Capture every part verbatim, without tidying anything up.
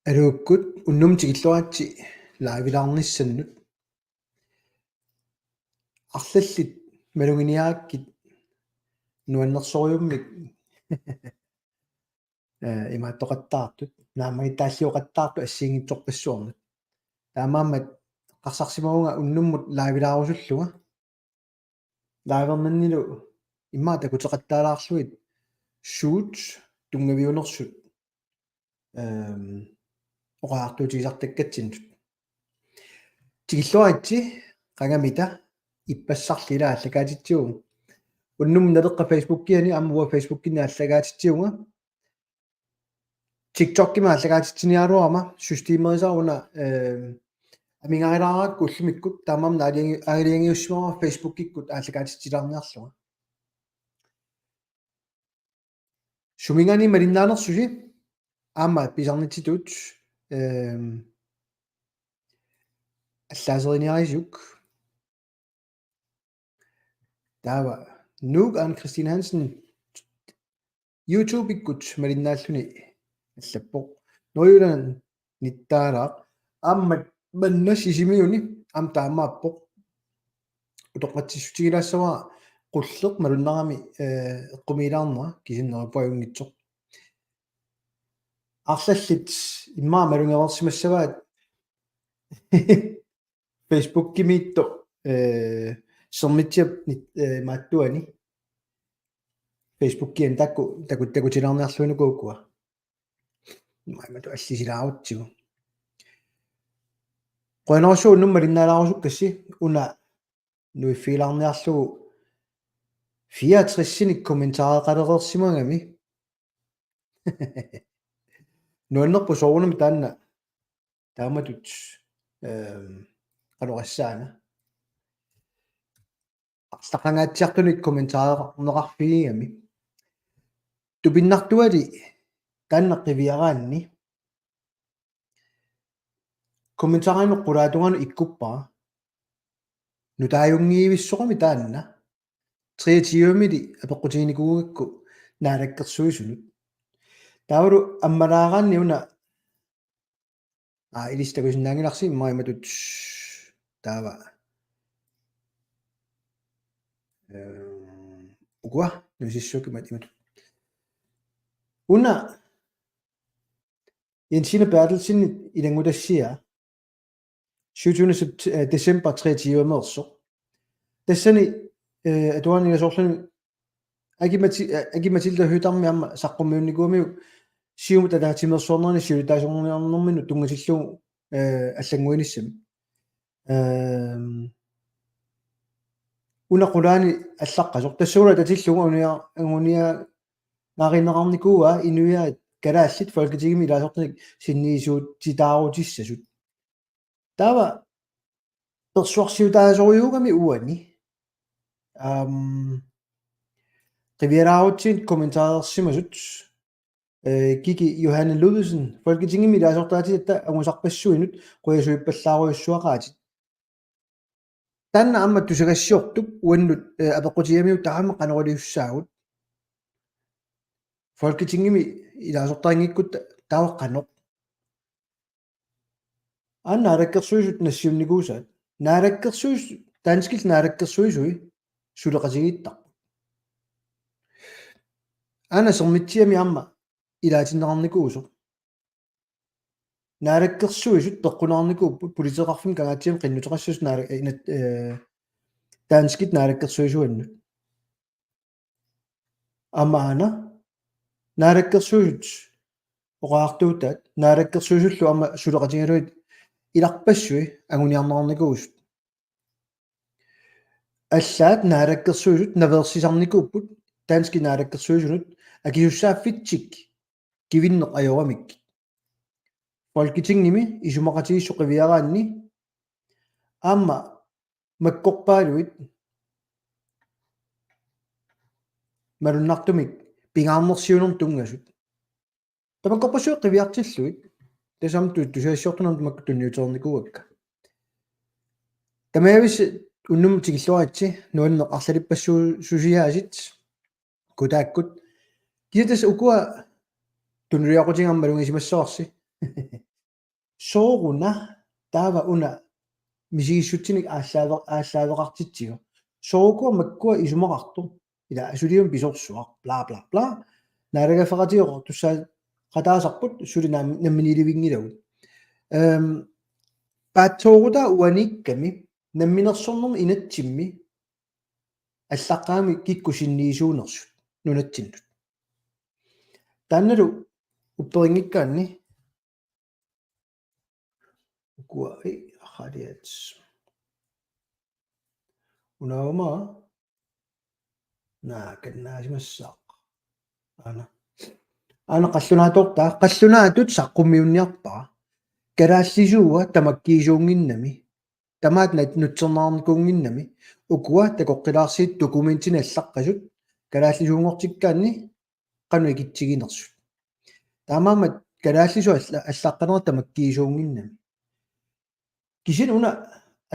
Aluukkut, unnummut tikilluaritsi livelaarnissannut. Arlallit maluginiarakkit nuannersorujummik, eh, imaattoqattaartut, naammagittaalliuqattaartut assigiinngitsorpassuarnut. Taamaammat eqqarsarsimavunga unnummut livelaarusullunga. Livernannilu immaqa takuteqattaalaarlugit suut tunngaviunersut, ehm, oqariartuutigisartakkatsinnut. Tikilluaritsi, qangamita ippassarli ila aallakaatitsivugut. Unnummut Naleqqap Facebookiani aamma uanga Facebookinni aallakaatitsivunga. TikTokimi aallakaatitsiniaraluarama systemerisaruna, ehm, amigarilaarakku ullumikkut taamaammat aalajangi-, aalajangiussimavara Facebookikkut aallakaatitsilaarniarlunga. Suminngaanniit malinnaanersusi aamma pisarnitsitut, ehm, allaaseriniarisiuk. Taava Nuuk Ann Christine Hansen YouTubekkut malinnaalluni allappoq: Nordjylland nittaalaaq, aamma manna Sisimiuni aamma taamaappoq. Utoqqatsissutigilaassavara qulleq malunnarami, eh, eqqumiilaarnera, kisianni neriuppunga ajunngitsoq. Arlallit immaqa malugereersimassavaat Facebookimiittoq, eh, Sermitsiap nit-, eh, maattuani. Facebookiani taakku taku-, takutilaarniarluinnarlugu ukua. Immaqa imatut allisilaarutsigu. Qujanarsuaq unnummut malinnaalaarusukkassi, una nuiffigilaarniarlugu fireogtresinik kommentareqalereersimagami. Nuannerpoq soorunami taanna taamatut, ehm, qanoq oqassaanga. Arlaqangaatsiartunik kommentareqarfigigami. Tupinnartuali taanna qiviaraanni kommentarinik qulaatungaanut ikkuppara. Nutaajunngivissoqami taanna. Treogtyvemili apeqqutiginikuugakku Naalakkersuisunut. Taavalu ammalaaraanni una, aa, ilissi takusinnaanngilarsi, immaqa imatut taava. Ehm, ukua, nusissuukkut imatut. Una Jensine Berthelsen ilanngutassiaa syvogtyvende sept-, øh, december treogtyve-meersoq. Tassani, øh, atuarniasoorluni Aki Mati-, øh, Aki-Matilda Høegh-Dam aamma saqqummiunnikuuamiuk Siumut ataatsimeersuarnerani siulittaasorniarnerminut tunngatillugu, øh, allannguinissami. Øhm, una qulaani allaqqasoq. Tassuuna atatillugu angunia-, angunia-, naarineqarnikuuaa inuiaat kalaallit Folketingimi ilaasortanik sinniisuutitaarutissasut. Taava persuarsiutaasorujuugami uani. Øhm, qiviaraarutsigit kommentarersimasut, øh, Kiki Johanne Ludvigsen: Folketingimi ilaasortaatitatta angusarpassuinut qujasuippallaarujussuaqaatit. Taanna aamma tusagassiortup uannut, øh, apeqqutigigamiuk taama qanoq iliussaagut. Folketingimi ilaasortarinngikkutta taava qanoq. Aana Naalakkersuisut nassiunnikuusaat. Naalakkersuis-, danskit naalakkersuisui suleqatigiittarput. Aana Sermitsiami aamma ilaatinneqarnikuusoq. Naalakkersuisut peqquneqarnikuupput politeeqarfimmut Kangaatsiamut qinnuteqassasut naala-, inat-, øh, danskit naalakkersuisuannut. Aamma aana Naalakkersuisut oqaatigisaat, Naalakkersuisullu aamma suleqatigalugit ilarpassui anguniarneqarnikuusut. Allaat Naalakkersuisut naveersisarnikuupput danskit naalakkersuisunut akisussaaffitsik kivinneq ajoramik. Folketingimi isumaqatigiissut qiviaraanni aamma makkorpaaluit malunnartumik pingaarnersiuinermut tunngasut. Tamakkorpassuit qiviartillugit. Tassami tu-, tusagassiortunut tamakku tunniutereernikuuakka. Tamarmik unnummut tikilluaritsi, nuanneq arlalippassuusiaasit. Kutaakkut. Kisianni tassa ukua tunuliaqutigaarmata malugisimassavarsi. Sooruna taava una misigissutsinik aallaaver-, aallaaveqartitsigu. Soorukua makkua isumaqartoq. Ila asulium pisorsuaq, bla, bla, bla. Naalagaaffeqatigiit oqartussaaqataasarput suli nam-, namminiilivinngilagut. Ehm, paatsoorutaa uaniikkami, namminersornermi inatsimmi, allaqqagami kikkut sinniisuunersut nunatsinnut. Taannalu upperinngikkaanni ukua, ei, qaliat. Unauma, naa, kannaasimassaaq. Aana. Aana qallunaatoortaa, qallunaatut saqqummiunniarpara. Kalaallisuua tamakkiisuunnginnami. Tamaat nat-, nutsernaarnikuunnginnami. Ukua takoqqilaarsiit dokumentinik allaqqasut. Kalaallisuunngortikkaanni qanoq ikitsiginersut. Taamaammat kalaallisut alla-, allaqqanera tamakkiisuunnginnami. Kisianni una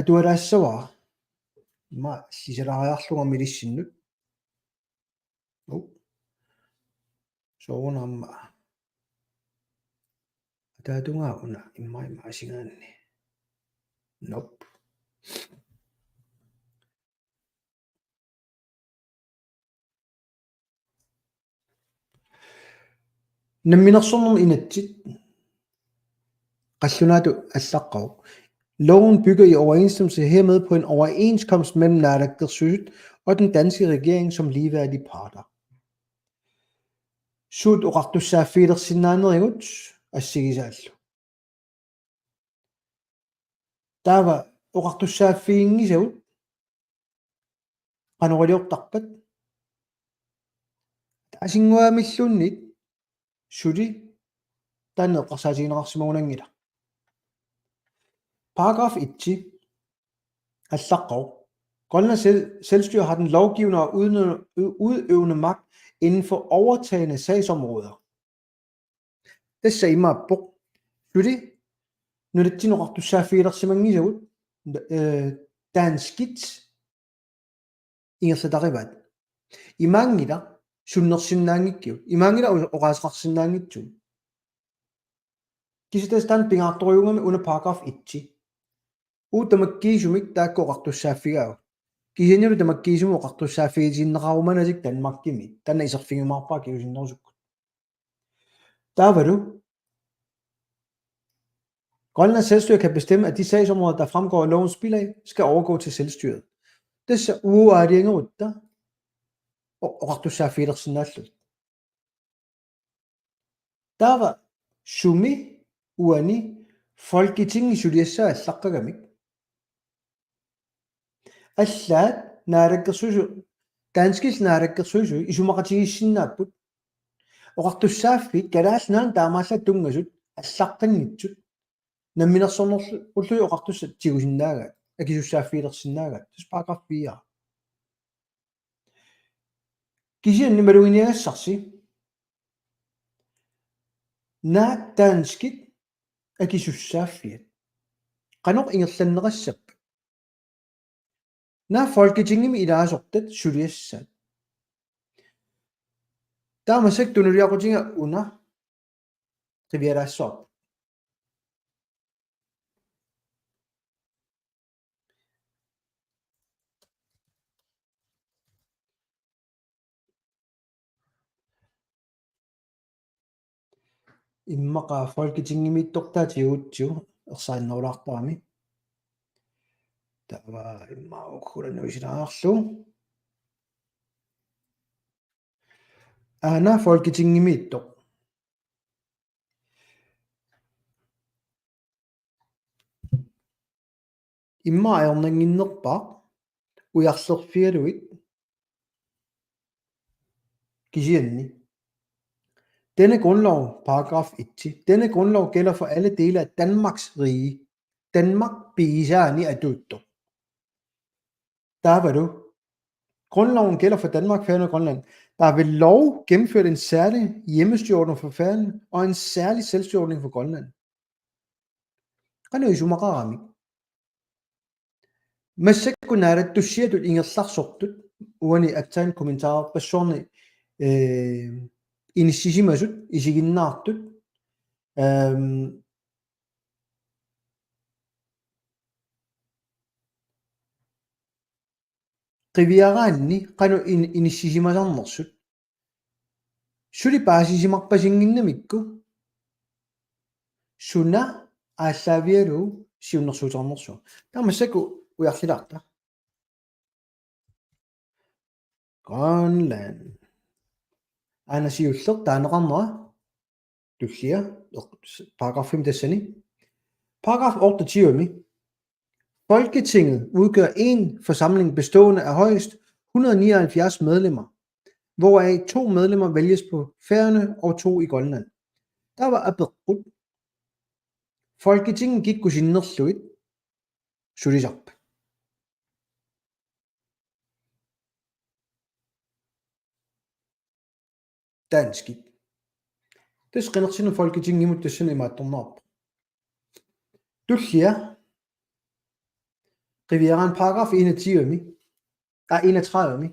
atualaassavara. Ima allisalaariarlunga milissinnut. Uu. Soorunami. Ataatungaa una immaqa ima asingaanni. Nope. Namminersornermi inatsit qallunaatut allaqqavoq. Loven bygger i overensstemmelse hermed på en overenskomst mellem Naalakkersuisut og den danske regering som ligeværdige parter. Suut oqartussaaffigilersinnaanerigut assigisaallu. Taava oqartussaaffiginngisagut qanoq iliortarpat. Aasinnguamilluunniit suli taanna eqqarsaatigineqarsimagunanngilaq. Paragraf et allaqqavoq: Grønlands Selv-, Selvstyre har den lovgivende og udø-, udøvende magt inden for overtagne sagsområder. Tassa imaappoq. Suli nunatsinnut oqartussaaffigilersimanngisagut, eh, danskit ingerlatarivaat. Imaanngilaq sunnersinnaanngikkigut. Imaanngilaq o-, oqaaseqarsinnaanngitsugut. Kisianni tassa taanna pingaartorujuugami una paragraf et. Uagut tamakkiisumik taakku oqartussaaffigaagut. Kisiannili tamakkiisumik oqartussaaffigitigineqarumaarput Danmarkimi. Taanna iserfigiumaarpara kingusinnerusukkut. Taavalu: Grønlands Selvstyre kan bestemme, at de sagsområder, der fremgår af lovens bilag, skal overgå til selvstyret. Tassa uagut aalajangerutta o-, oqartussaaffigilersinnaallugit. Taava sumi uani Folketingip suliassaa allaqqagamik. Allaat naalakkersuisu-, danskit naalakkersuisui isumaqatigiissinnaapput. Oqartussaaffiit Kalaallit Nunaannut taamaallaat tunngasut allaqqanngitsut. Namminersornerullutik oqartussat tigusinnaagaat, akisussaaffigilersinnaagaat. Tassa paragraf fire. Kisianni maluginiagassarsi: Naak danskit akisussaaffiat? Qanoq ingerlanneqassappat? Naak Folketingimi ilaasortat suliassaat? Taava massakkut tunuliaqutiga una qiviaraassavarput. Immaqa Folketingimiittortaa tigugutsigu ersarinnerulaartarami. Taava immaqa uggulannut isilaarlu. Aana Folketingimiittoq. Immaqa ajornannginnerpaaq ujarlerfigalugit kisianni. Denne grundlov, paragraf et. Denne grundlov gælder for alle dele af Danmarks rige. Danmark pigisaani atuuttoq. Taavalu: Grundloven gælder for Danmark, Færøerne og Grønland. Der er ved lov gennemført en særlig hjemmestyreordning for Færøerne og en særlig selvstyreordning for Grønland. Qanoq isumaqaramik? Massakkut naalattussiatut ingerlarsortut uani aatsaat kommentarerpassuarni, eh, inissisimasut isiginnaartut. Ehm, qiviaraanni qanoq in-, inissisimasarnersut. Suli paasisimarpasinnginnamikku suna aallaavigalugu siunnersuuteqarnersugut. Taava massakkut ujarlilaarta. Grønland. Aana siulleq taaneqarnera. Tullia, paragraf fem tassani. Paragraf otteogtyve. Folketinget udgør en forsamling bestående af højst hundrede nioghalvfjerds medlemmer, hvoraf to medlemmer vælges på Færøerne og to i Grønland. Taava apeqqut. Folketinget kikkut sinnerlugit sulisarpat? Danskit. Tassa qinersineq Folketingimut tassani imaattorneqarpoq. Tullia. Qiviaraanni paragraf enogtyve. Aa, enogtredive.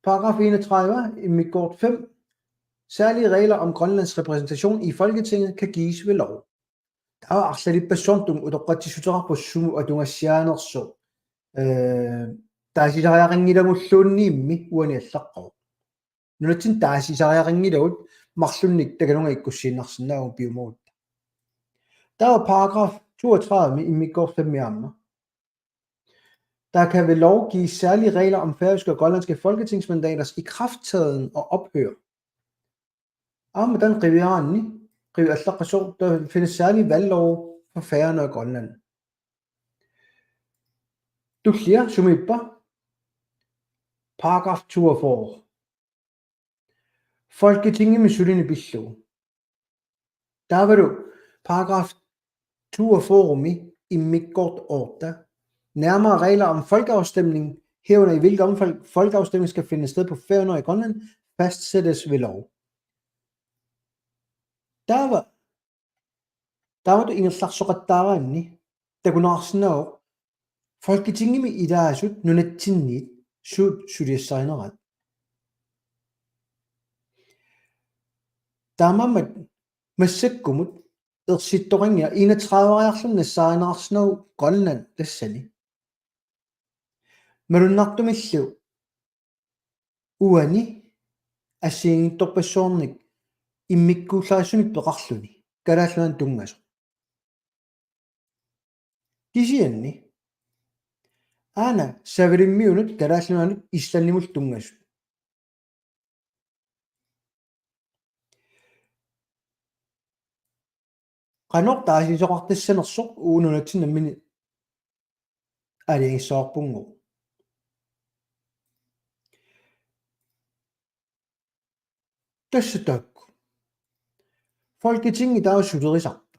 Paragraf enogtredive, immikkoortoq fem. Særlige regler om Grønlands repræsentation i Folketinget kan gives ved lov. Taava arlalippassuarnut utoqqatsissuteqarpoq sumut atugassiaanersoq. Eh, taasisariaqanngilagulluunniimmi uani allaqqavoq. Nunatsinni taasisariaqanngilagut marlunnik takanunga ikkussiinnarsinnaavugut piumagutta. Taava paragraf toogtredive immikkoortoq fem aamma. Der kan ved lov gives særlige regler om færøske og grønlandske folketingsmandaters ikrafttræden og ophør. Aamma taanna qiviaraanni, qivi-, allaqqasoq, der findes særlige valglove for Færøerne og Grønland. Tullia sumiippa? Paragraf toogfyrre. Folketingimi sulineq pillugu. Taavalu paragraf toogfyrre immikkoortoq otte. Nærmere regler om folkeafstemning, herunder i hvilket omfang folkeafstemning skal finde sted på Færøerne og i Grønland, fastsættes ved lov. Taava, taamatut ingerlasoqattaaraanni takuneqarsinnaavoq Folketingimi ilaasut nunatsinniit suut suliassarinerat. Taamaammat massakkumut ersittoqanngilaq, enogtrediveriarluni nassaarineqarsinnaavoq Grønland tassani. Malunnartumillu uani assigiinngitsorpassuarnik immikkuullarissunik peqarluni Kalaallit Nunaannut tunngasoq. Kisianni aana Savalimmiunut, Kalaallit Nunaannut, Islandimullu tunngasut. Qanoq taasisoqartassanersoq uagut nunatsinni nammineq aalajangissavarput. Tassa taakku. Folketingi taava sulerisarpa?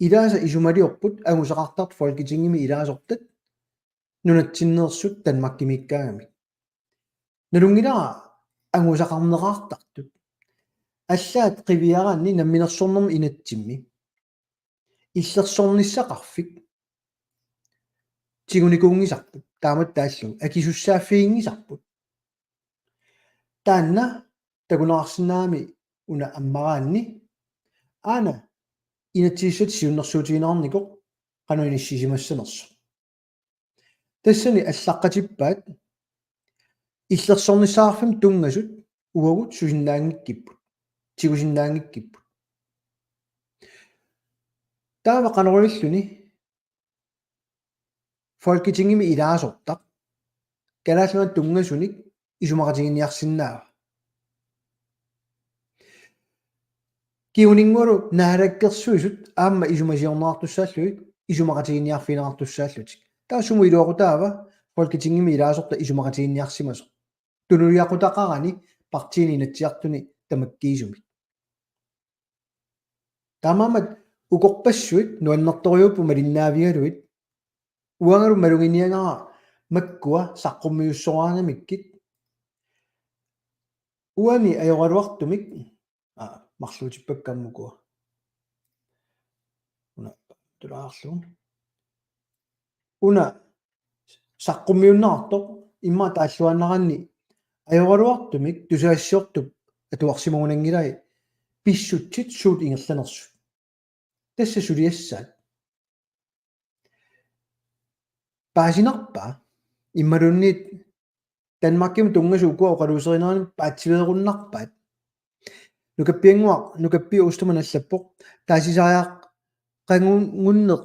Ilaasa isumaliorput angusaqartartut Folketingimi ilaasortat nunatsinneersut Danmarkimiikkaangamik. Nalunngilara angusaqarneqartartut. Allaat qiviaraanni namminersornermi inatsimmi illersornissaqarfik tigunikuunngisarput, taamatut taallugu akisussaaffiginngisarput. Taanna takuneqarsinnaammat una ammaraanni aana inatsisissatut siunnersuutigineqarnikoq qanoq inissisimassanersoq. Tassani allaqqatippaat illersornissaqarfimmut tunngasut uagut susinnaanngikkipput, tigusinnaanngikkipput. Taava qanoq ililluni Folketingimi ilaasortaq Kalaallit Nunaannut tunngasunik isumaqatigiinniarsinnaava? Kinguninngualu Naalakkersuisut aamma isumasiorneqartussaallugit isumaqatigiinniarfigineqartussaallutik. Taava sumut iluaqutaava Folketingimi ilaasortaq isumaqatigiinniarsimasoq? Tunuliaqutaqarani partiini Inatsisartuni tamakkiisumik. Taamaammat ukorpassuit nuannertorujuupput malinnaavigalugit. Uangalu maluginiagara makkua saqqummiussoraangamikkit. Uani ajoraluartumik, aa, marluutippakka aamma ukua. Una tulaarlugu. Una saqqummiunneqartoq immaqa taalluaannaraanni ajoraluartumik tusagassiortup atuarsimagunanngilai pissutsit suut ingerlanersut. Tassa suliassaat. Paasinarpa? Imaluunniit Danmarkimut tunngasut ukua oqaluuserineranni paatsiveerunnarpaat. Nukappiannguaq, Nukappiup Ostermann allappoq: Taasisariaqannginneq,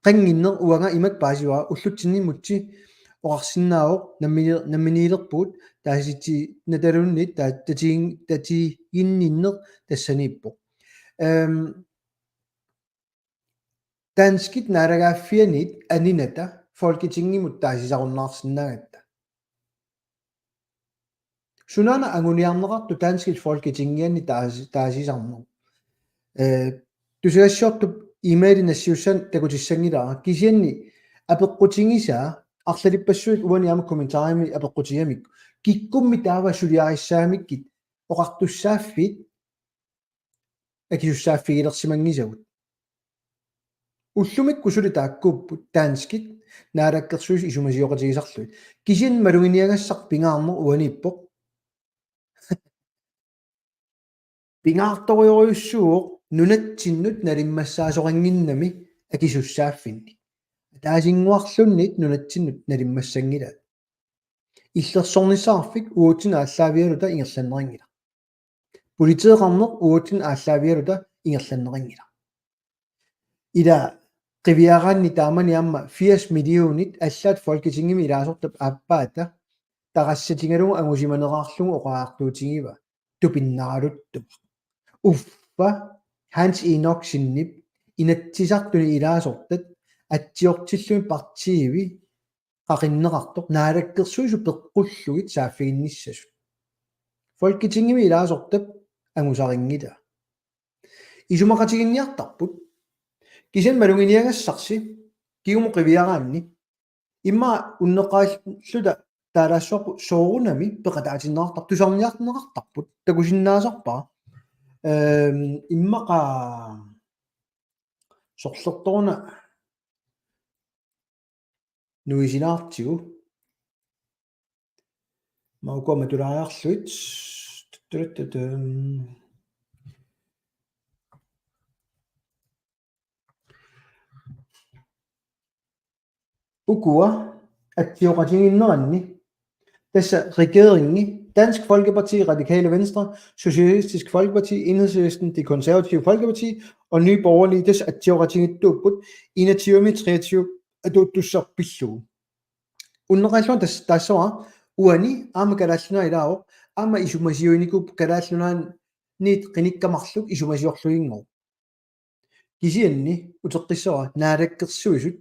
qannginneq uanga imak paasivara: ullutsinni Múte oqarsinnaavoq nammini-, namminiilerpugut taasitiinnataluunniit ta-, tatiing-, tatiginninneq tassaniippoq. Øhm, danskit naalagaaffianit aninata Folketingimut taasisarunnaarsinnaagatta. Sunaana anguniarneqartoq danskit Folketingianni taas-, taasisarneq? Øh, tusagassiortup e-maili nassiussanik takutissanngilara, kisianni apeqqutigisaa arlalippassuit uani aamma kommentarimi apeqqutigamikku. Kikkummi taava suliarissagamikku oqartussaaffiit akisussaaffigilersimanngisagut. Ullumikkut suli taakkuupput danskit naalakkersuisut isumasioqatigisarlugit. Kisianni maluginiagassaq pingaarneq uaniippoq. Pingaartorujussuuvoq nunatsinnut nalimmassaasoqannginnami akisussaaffinnik. Ataasinnguarluunniit nunatsinnut nalimmassanngilaat. Illersornissaqarfik uatsinnut aallaavigaluta ingerlanneqanngilaq. Politeeqarneq uatsinnut aallaavigaluta ingerlanneqanngilaq. Ila qiviaraanni taamani aamma firs millionit allaat Folketingimi ilaasortap aappaata tarassatigalugu angusimaneqarlugu oqariartuutigivaa tupinnaraluttuaq. Uffa Hans Enoksenip Inatsisartuni ilaasortat atsiortillugit partiivi qaqinneqartoq Naalakkersuisut peqqullugit saaffiginnissasut. Folketingimi ilaasortap angusarinngilaa. Isumaqatiginniartarput. Kisianni maluginiagassarsi kingumut qiviaraanni immaqa unneqqarilluta taalaassuarput soorunami peqataatinneqartarput, tusarniarneqartarput, takusinnaasarpara. Øhm, immaqa sorlertoruna nuisinaartigu. Maani ukua matulaariarlugit. Tutturuttuttum. Ukua atsioqatigiinneranni. Tassa regeringi, Dansk Folkeparti, Radikale Venstre, Socialistisk Folkeparti, Enhedslisten, Det Konservative Folkeparti og Nye Borgerlige, tassa atsioqatigiittuupput enogtyve-mi treogtyve atuuttussaq pillugu. Unneqqarillunga tas-, tassa uani aamma Kalaallit Nunaat ilaavoq, aamma isumasiuinikuupput Kalaallit Nunaanniit qinikkat marluk isumasiorluinngooq. Kisianni uteqqissavara Naalakkersuisut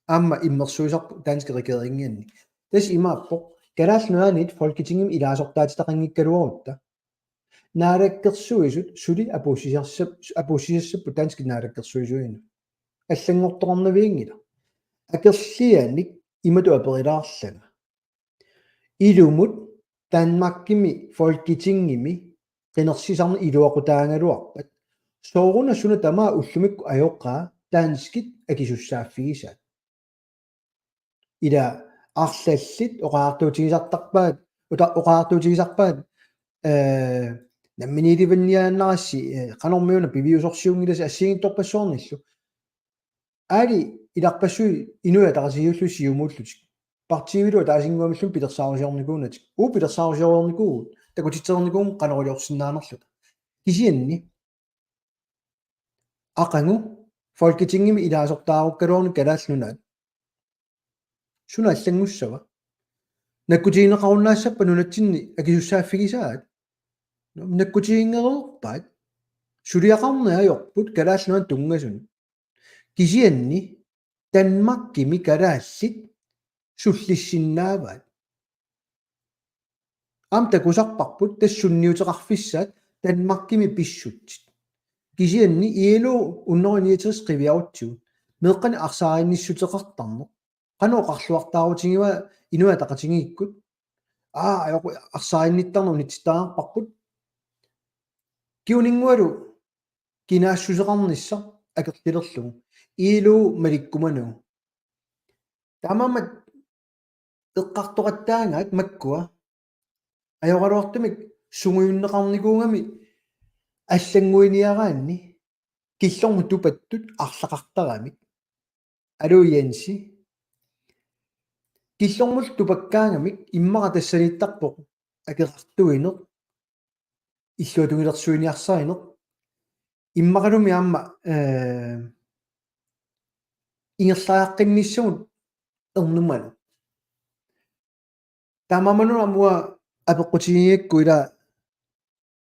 aamma immersuisarput danske regeringianni. Tassa imaappoq Kalaallit Nunaanniit Folketingimi ilaasortaatitaqanngikkaluarutta. Naalakkersuisut suli apuussisassap-, apuussisassapput danskit naalakkersuisuinut. Allanngortoqarnavianngilaq. Akerlianik imatut aperilaarlanga. Ilumut Danmarkimi Folketingimi qinersisarneq iluaqutaagaluarpat. Sooruna suna tamaat ullumikkut ajoqaa danskit akisussaaffigisaat. Ila arlallit oqariartuutigisartarpaat, uta-, oqariartuutigisarpaat, øh, namminiilivinniaannarassi, øh, qanormi una piviusorsiunngilasi assigiinngitsorpassuarnillu. Aali ilarpassui Inuit Ataqatigiillu Siumullutik. Partiivilu ataasinnguamillu pilersaarusiornikuunatik. Uu pilersaarusiornikuuvugut, takutitsereernikuuvugut qanoq iliorsinnaanerluta. Kisianni aqagu Folketingimi ilaasortaarukkaluaruni Kalaallit Nunaat. Suna allanngussava? Nakkutigineqarunnaassappat nunatsinni akisussaaffigisaat? Nakkutiginngereerpaat. Suliaqarneq ajorput Kalaallit Nunaannut tunngasunut. Kisianni Danmarkimi kalaallit sullissinnaavaat. Aamma takusarparput tassa sunniuteqarfissaat Danmarkimi pissutsit. Kisianni I L O hundrede niogtres qiviarutsigu. Meeqqanik arsaariinnissuteqartarneq. Qanoq oqarluartaarutigivaa Inuit Ataqatigiikkut? Aa, ajoqu-, arsaariinnittarneq unitsittariaqarparput. Kinguninngualu kinaassuseqarnissaq akerlilerlugu. I L O malikkumanagu. Taamaammat eqqartoqattaagaat makkua. Ajoraluartumik sungiunneqarnikuugami allannguiniaraanni killormut tupattut arlaqartaramik. Aluu Jensi. Killormut tupakkaangamik immaqa tassaniittarpoq akerartuineq, illuatungiliorsuiniarsarineq, immaqalumi aamma, eh, ingerlariaqqinnissamut ernumaneq. Taamaammat una aamma apeqqutigigakku ila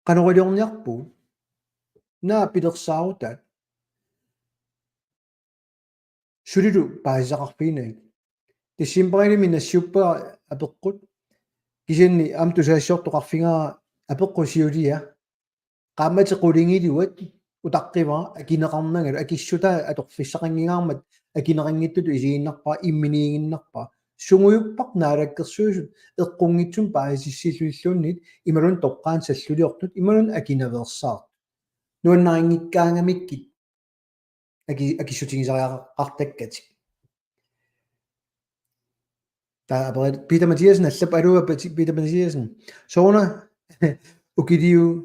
qanoq iliorniarpugut. Naak pilersaarutaat. Sulilu paasisaqarfiginagit. Decemberilimi nassiuppara apeqqut. Kisianni aamma tusagassiortoqarfigaara apeqqut siulia. Qaammatit qulingiluat utaqqivara akineqarnangalu, akissutaa atorfissaqanngingaarmat akineqanngitsutut isigiinnarpara, imminiiginnarpara. Sungiupparput Naalakkersuisut eqqunngitsumik paasissillutilluunniit imaluunniit toqqaannaq salluliortut imaluunniit akinaveersaartut. Nuannarinngikkaangamikkit aki-, akissutigisariaqartakkatik. Taava Peter Mathiassen allappoq, aluu Peti-, Peter Mathiassen. Sooruna ukiuliu-,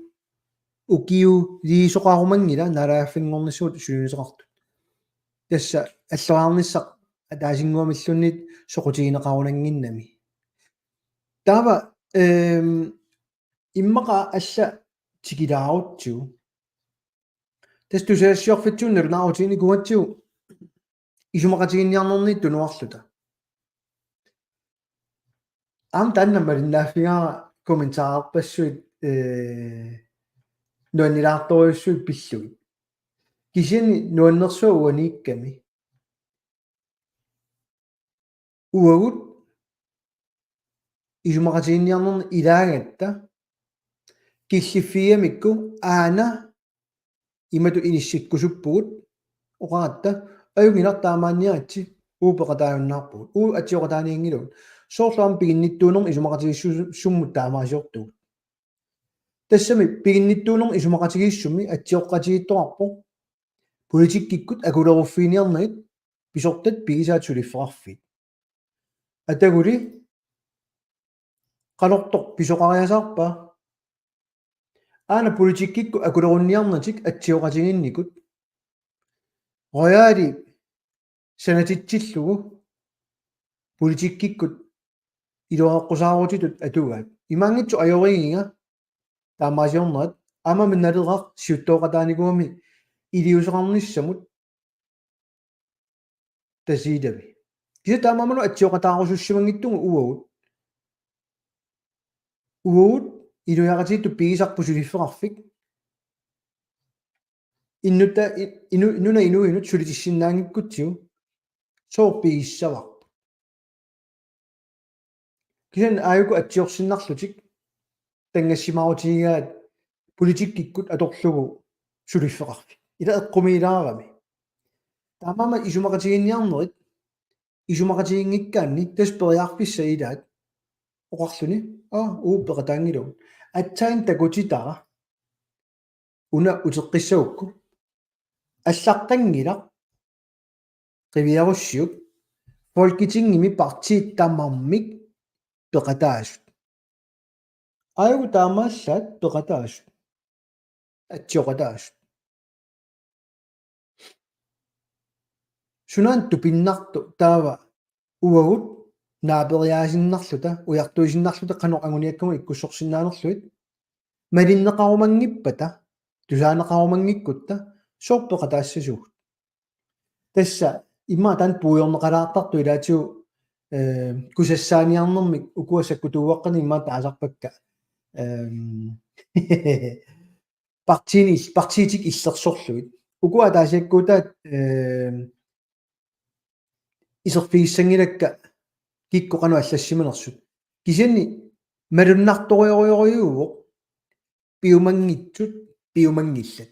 ukiuliisoqarumanngilaq naalagaaffinngornissamut suliniuteqartut. Tassa alloriarnissaq ataasinnguamilluunniit soqutigineqarunannginnami. Taava, ehm, immaqa alla tikilaarutsigu. Tassa tusagassiorfitsigut nalunaarutiginikuugatsigu isumaqatiginninniarnerniit tunuarluta. Aamma taanna malinnaaffigaara kommentarerpassuit, eh, nuannilaartorujussuit pillugit. Kisianni nuannersuaq uaniikkami. Uagut isumaqatiginninniarnerni ilaagatta killiffigigamikku aana imatut inissikkusuppugut oqaratta: Ajunngilaq, taamaanniaritsi, uagut peqataajunnaarpugut, uagut atsioqataanianngilagut. Soorlu aamma piginnittuunermut isumaqatigiissummut taamaasiortugut. Tassami piginnittuunermut isumaqatigiissummi atsioqatigiittoqarpoq politikkikkut akuleruffiginiarnagit pisortat pigisaat suliffeqarfiit. Ataguli qanortoq pisoqariasaarpa? Aana politikkikkut akulerunniarnatik atsioqatigiinnikut. Royali sanatitsillugu politikkikkut iluareqqusaarutitut atugaat. Imaanngitsoq ajorigiga taamaasiornerat, aamma Naleraq siuttooqataanikuugami iliuuseqarnissamut Tasiilami. Kisianni taamaammat atsioqataarusussimanngitsugut uagut. Uagut inuiaqatigiittut pigisarput suliffeqarfik. Innutta-, i-, inu-, nunap inuinut sulitissinnaanngikkutsigu. Sooq pigissavarput? Kisianni aajuku atsiorsinnarlutik tanngassimaarutigigaat politikkikkut atorlugu suliffeqarfik. Ila eqqumiilaarami. Taamaammat isumaqatiginninniarnerit, isumaqatiginngikkaanni tassa periarfissat ilaat oqarluni: Aa, uagut peqataanngilagut. Aatsaat takutitara una uteqqissagukku. Allaqqanngilaq qiviarussiuk Folketingimi partiit tamarmik peqataasut. Aajuku taamaallaat peqataasut. Atsioqataasut. Sunaana tupinnartoq taava uagut naaperiaasinnarluta, ujartuisinnarluta qanoq anguniakkagut ikkussorsinnaanerlugit. Malinneqarumanngippata, tusaaneqarumanngikkuttaaq, sooq peqataassasugut? Tassa immaqa taanna puigorneqalaartartoq ilaatigut, eh, kusassaaniarnermik ukua sakkutuuaqqanik immaqa taasarpakka. Ehm, partiini il-, partiitik illersorlugit. Ukua ataasiakkuutaat, ehm, iserfigissanngilakka kikkut qanoq allassimanersut. Kisianni malunnartorujorujuuvoq piumanngitsut, piumanngillat.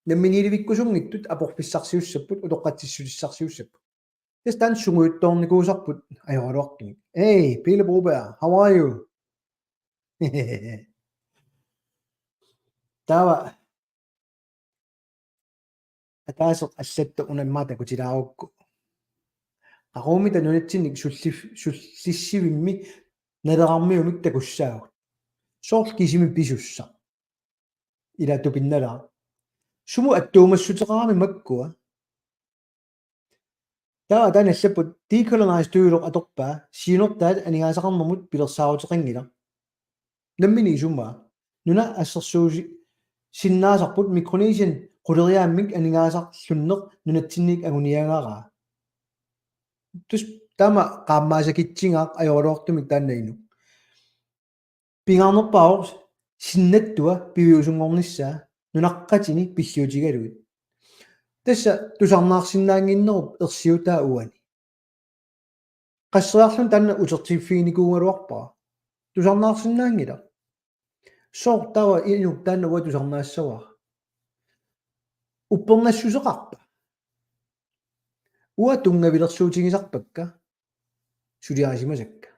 Namminiilivikkusunngitsut aporfissarsiussapput, utoqqatsissutissarsiussapput. Tassa taanna sungujuttoornikuusarput ajoraluartumik. Hey, Pele Broberg, how are you? Taava ataaseq allattoq una immaqa takutilaarukku. Qaqugumiit nunatsinnik sullif-, sullissivimmi Nalerarmiumik takussaagut. Soorlu kisimi pisussaq. Ila tupinnalaaq. Sumut attuumassuteqarami makkua? Taava taanna allapput decolonize-tuujuloq atorpaa siunertaat aningaasaqarnermut pilersaaruteqanngilaq. Nammineq isumaa. Nuna assersuusinnaasarput Mikronesian quleriaammik aningaasarlunneq nunatsinniit anguniagaraa. Tassa taama qaammaasakitsingaaq ajoraluartumik taanna inuk. Pingaarnerpaavoq sinnattua piviusunngornissaa nunaqqatini pilliutigalugit. Tassa tusarnaarsinnaannginnerup ersiutaa uani. Qasseriarluni taanna utertiffiginikuugaluarpara. Tusarnaarsinnaanngilaq. Sooq taava inuk taanna uanga tusarnaassavara? Uppernassuseqarpa? Uanga tunngavilersuutigisarpakka suliarisimasakka.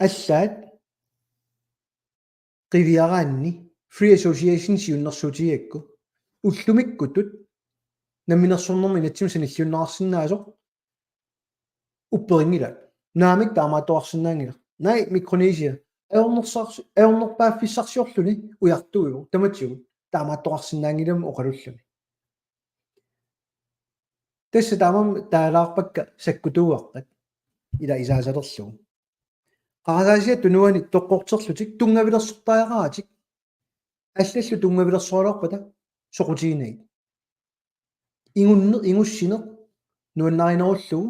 Allaat qiviaraanni Free Association siunnersuutigigakku ullumikkutut namminersornermi inatsimmi sanilliunneqarsinnaasoq upperinngilaat. Naamik taamaattoqarsinnaanngilaq. Naamik Mikronesia ajornersars-, ajornerpaaffissarsiorluni ujartuivoq tamatigut taamaattoqarsinnaanngilami oqalulluni. Tassa taamaammat taalaarpakka sakkutuuaqqat ila isaasalerlugu. Qarasaasiat tunuani toqqorterlutik tunngavilersortariaqaratik. Allallu tunngavilersoraluarpata soqutiginagit. Ingunneq, ingussineq nuannarinerullugu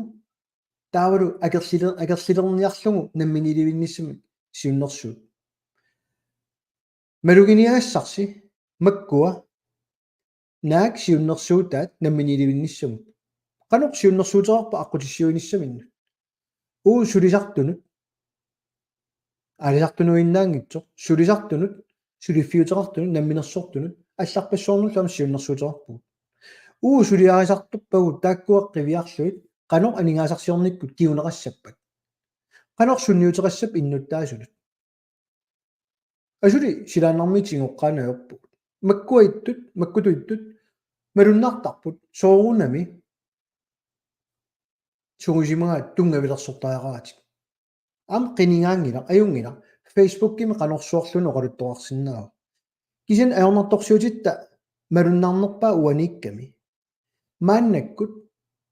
taavalu akerliler-, akerlilerniarlugu namminiilivinnissamik siunnersuut. Maluginiagassarsi makkua naak siunnersuutaat namminiilivinnissamut. Qanoq siunnersuuteqarpa aqqutissiuinissaminnut? Uagut sulisartunut, aalisartunuinnaanngitsoq, sulisartunut, suliffiuteqartunut, namminersortunut, allarpassuarnullu aamma siunnersuuteqarpugut. Uagut suliarisartorpagut taakkua qiviarlugit qanoq aningaasarsiornikkut kinguneqassappat? Qanoq sunniuteqassappat innuttaasunut? Asuli silaannarmiit tigoqqaanajorpugut. Makkuaittut, makkutuittut, malunnartarput, soorunami sungiusimagaat tunngavilersortariaqaratik. Aamma qinigaanngilaq, ajunngilaq, Facebookimi qanorsuarluunniit oqaluttuarsinnaavoq. Kisianni ajornartorsiutitta malunnarnerpaaq uaniikkami. Maannakkut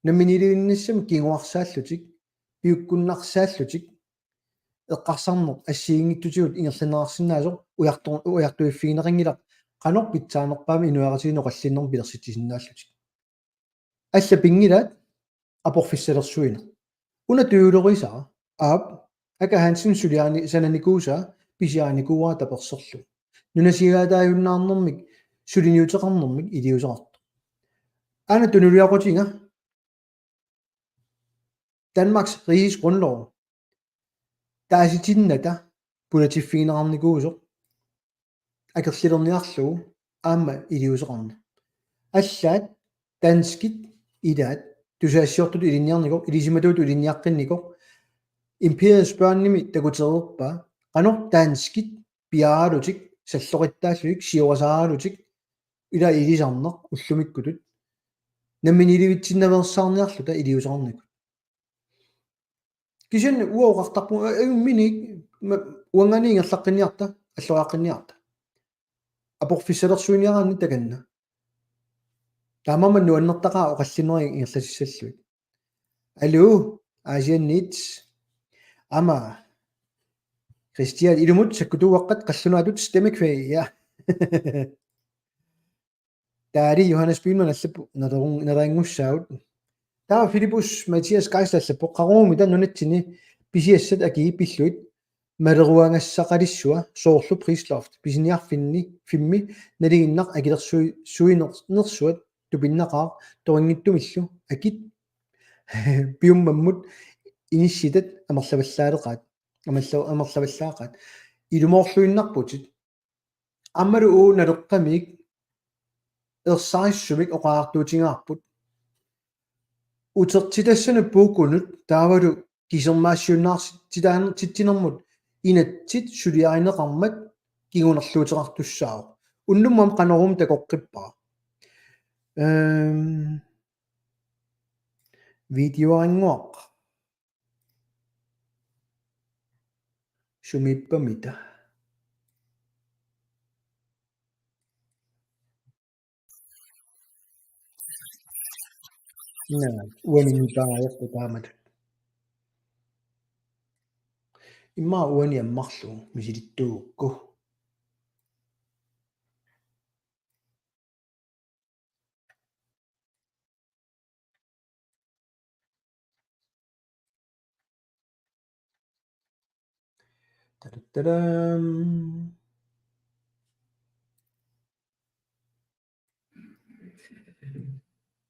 namminiilivinnissamik kinguarsaallutik, piukkunnarsaallutik, eqqarsarneq assigiinngitsutigut ingerlanneqarsinnaasoq ujartu-, ujartuiffigineqanngilaq qanoq pitsaanerpaamik inuiaqatigiinni oqallinnermi pilersitsisinnaallutik. Alla pinngilaat aporfissalersuineq. Una tujulerisara, aap, Aka Hansen suliaani-, sananikuusaa pisiarinikuuara taperserlugu. Nunasigaataajunnaarnermik suliniuteqarnermik iliuuseqartoq. Aana tunuliaqutiga Danmarks Riges Grundlov taasitinnata pulatiffigineqarnikuusoq akerlilerniarlugu aamma iliuuseqarneq. Allaat danskit ilaat tusagassiortutut ilinniarnikoq, ilisimatuutut ilinniaqqinnikoq, Imperiets Børnimi takutereerpaa, qanoq danskit piaaralutik, salloqittaallutik, siorasaaralutik, ila ilisarneq ullumikkutut namminiilivitsinnaveersaarniarluta iliuuseqarnikut. Kisianni uanga oqartarpunga, a-, ajumminik ma-, uangaani ingerlaqqinniarta, alloriaqqinniarta. Aporfissalersuiniaraanni takanna. Taamaammat nuannertaqaaq oqallinnerit ingerlasissallugit. Aluu, Aasianniit. Aamma Kristian ilumut sakkutuuaqqat qallunaatut stemmekvæg, ja. Taali Johannes Biilmann allappoq nalerun-, nalerianngussaagut. Taava Filippus Mathias Geisler allappoq: Qaqugumitaa nunatsinni pisiassat akii pillugit maleruagassaqalissua soorlu prisloft, pisiniarfinni, -fimmi nalinginnaq akilersui-, -suiner-, -nersuat tupinnaqaaq torinngitsumillu akit piummammut inissitat amerlavallaaleqaat, amerla-, amerlavallaaqaat. Ilumoorluinnarputit. Aammalu uagut Naleqqamik ersarissumik oqariartuutigaarput. Utertitassanut puukkunut taavalu kisermaassiunnaartitsinermut inatsit suliarineqarmat kingunerluuteqartussaavoq. Unnummut aamma Qanorooq takoqqippara. Ehm, videorinnguaq. Sumiippamita? Naa, uani nipaajoqqu taamatut. Immaqa uani ammarlugu misilittuugukku. Tadadadam.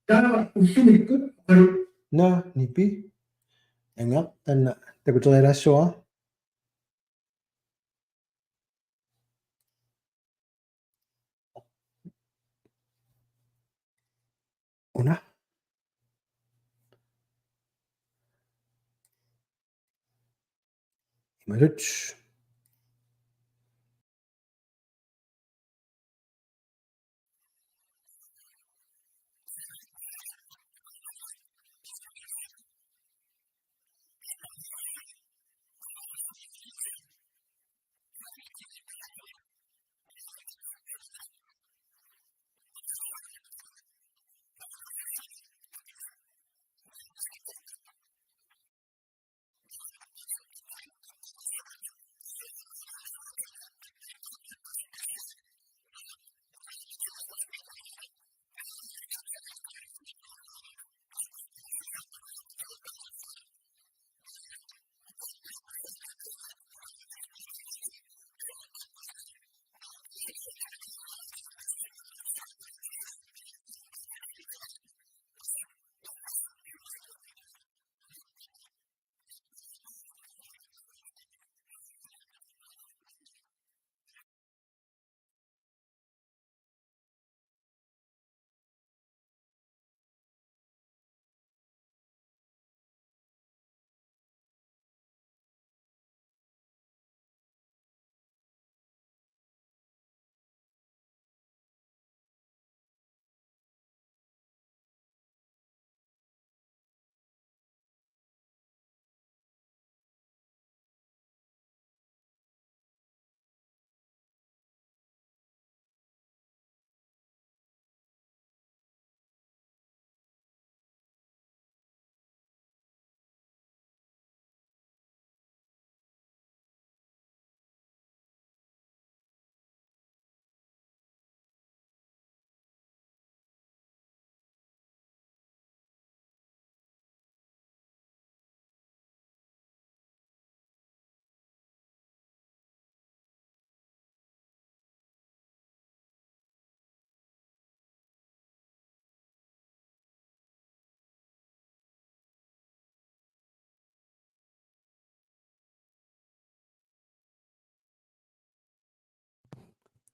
Taava ullumikkut oqalu-. Naa, nipi. Anga, taanna takuterialaassuara. Una. Imatut.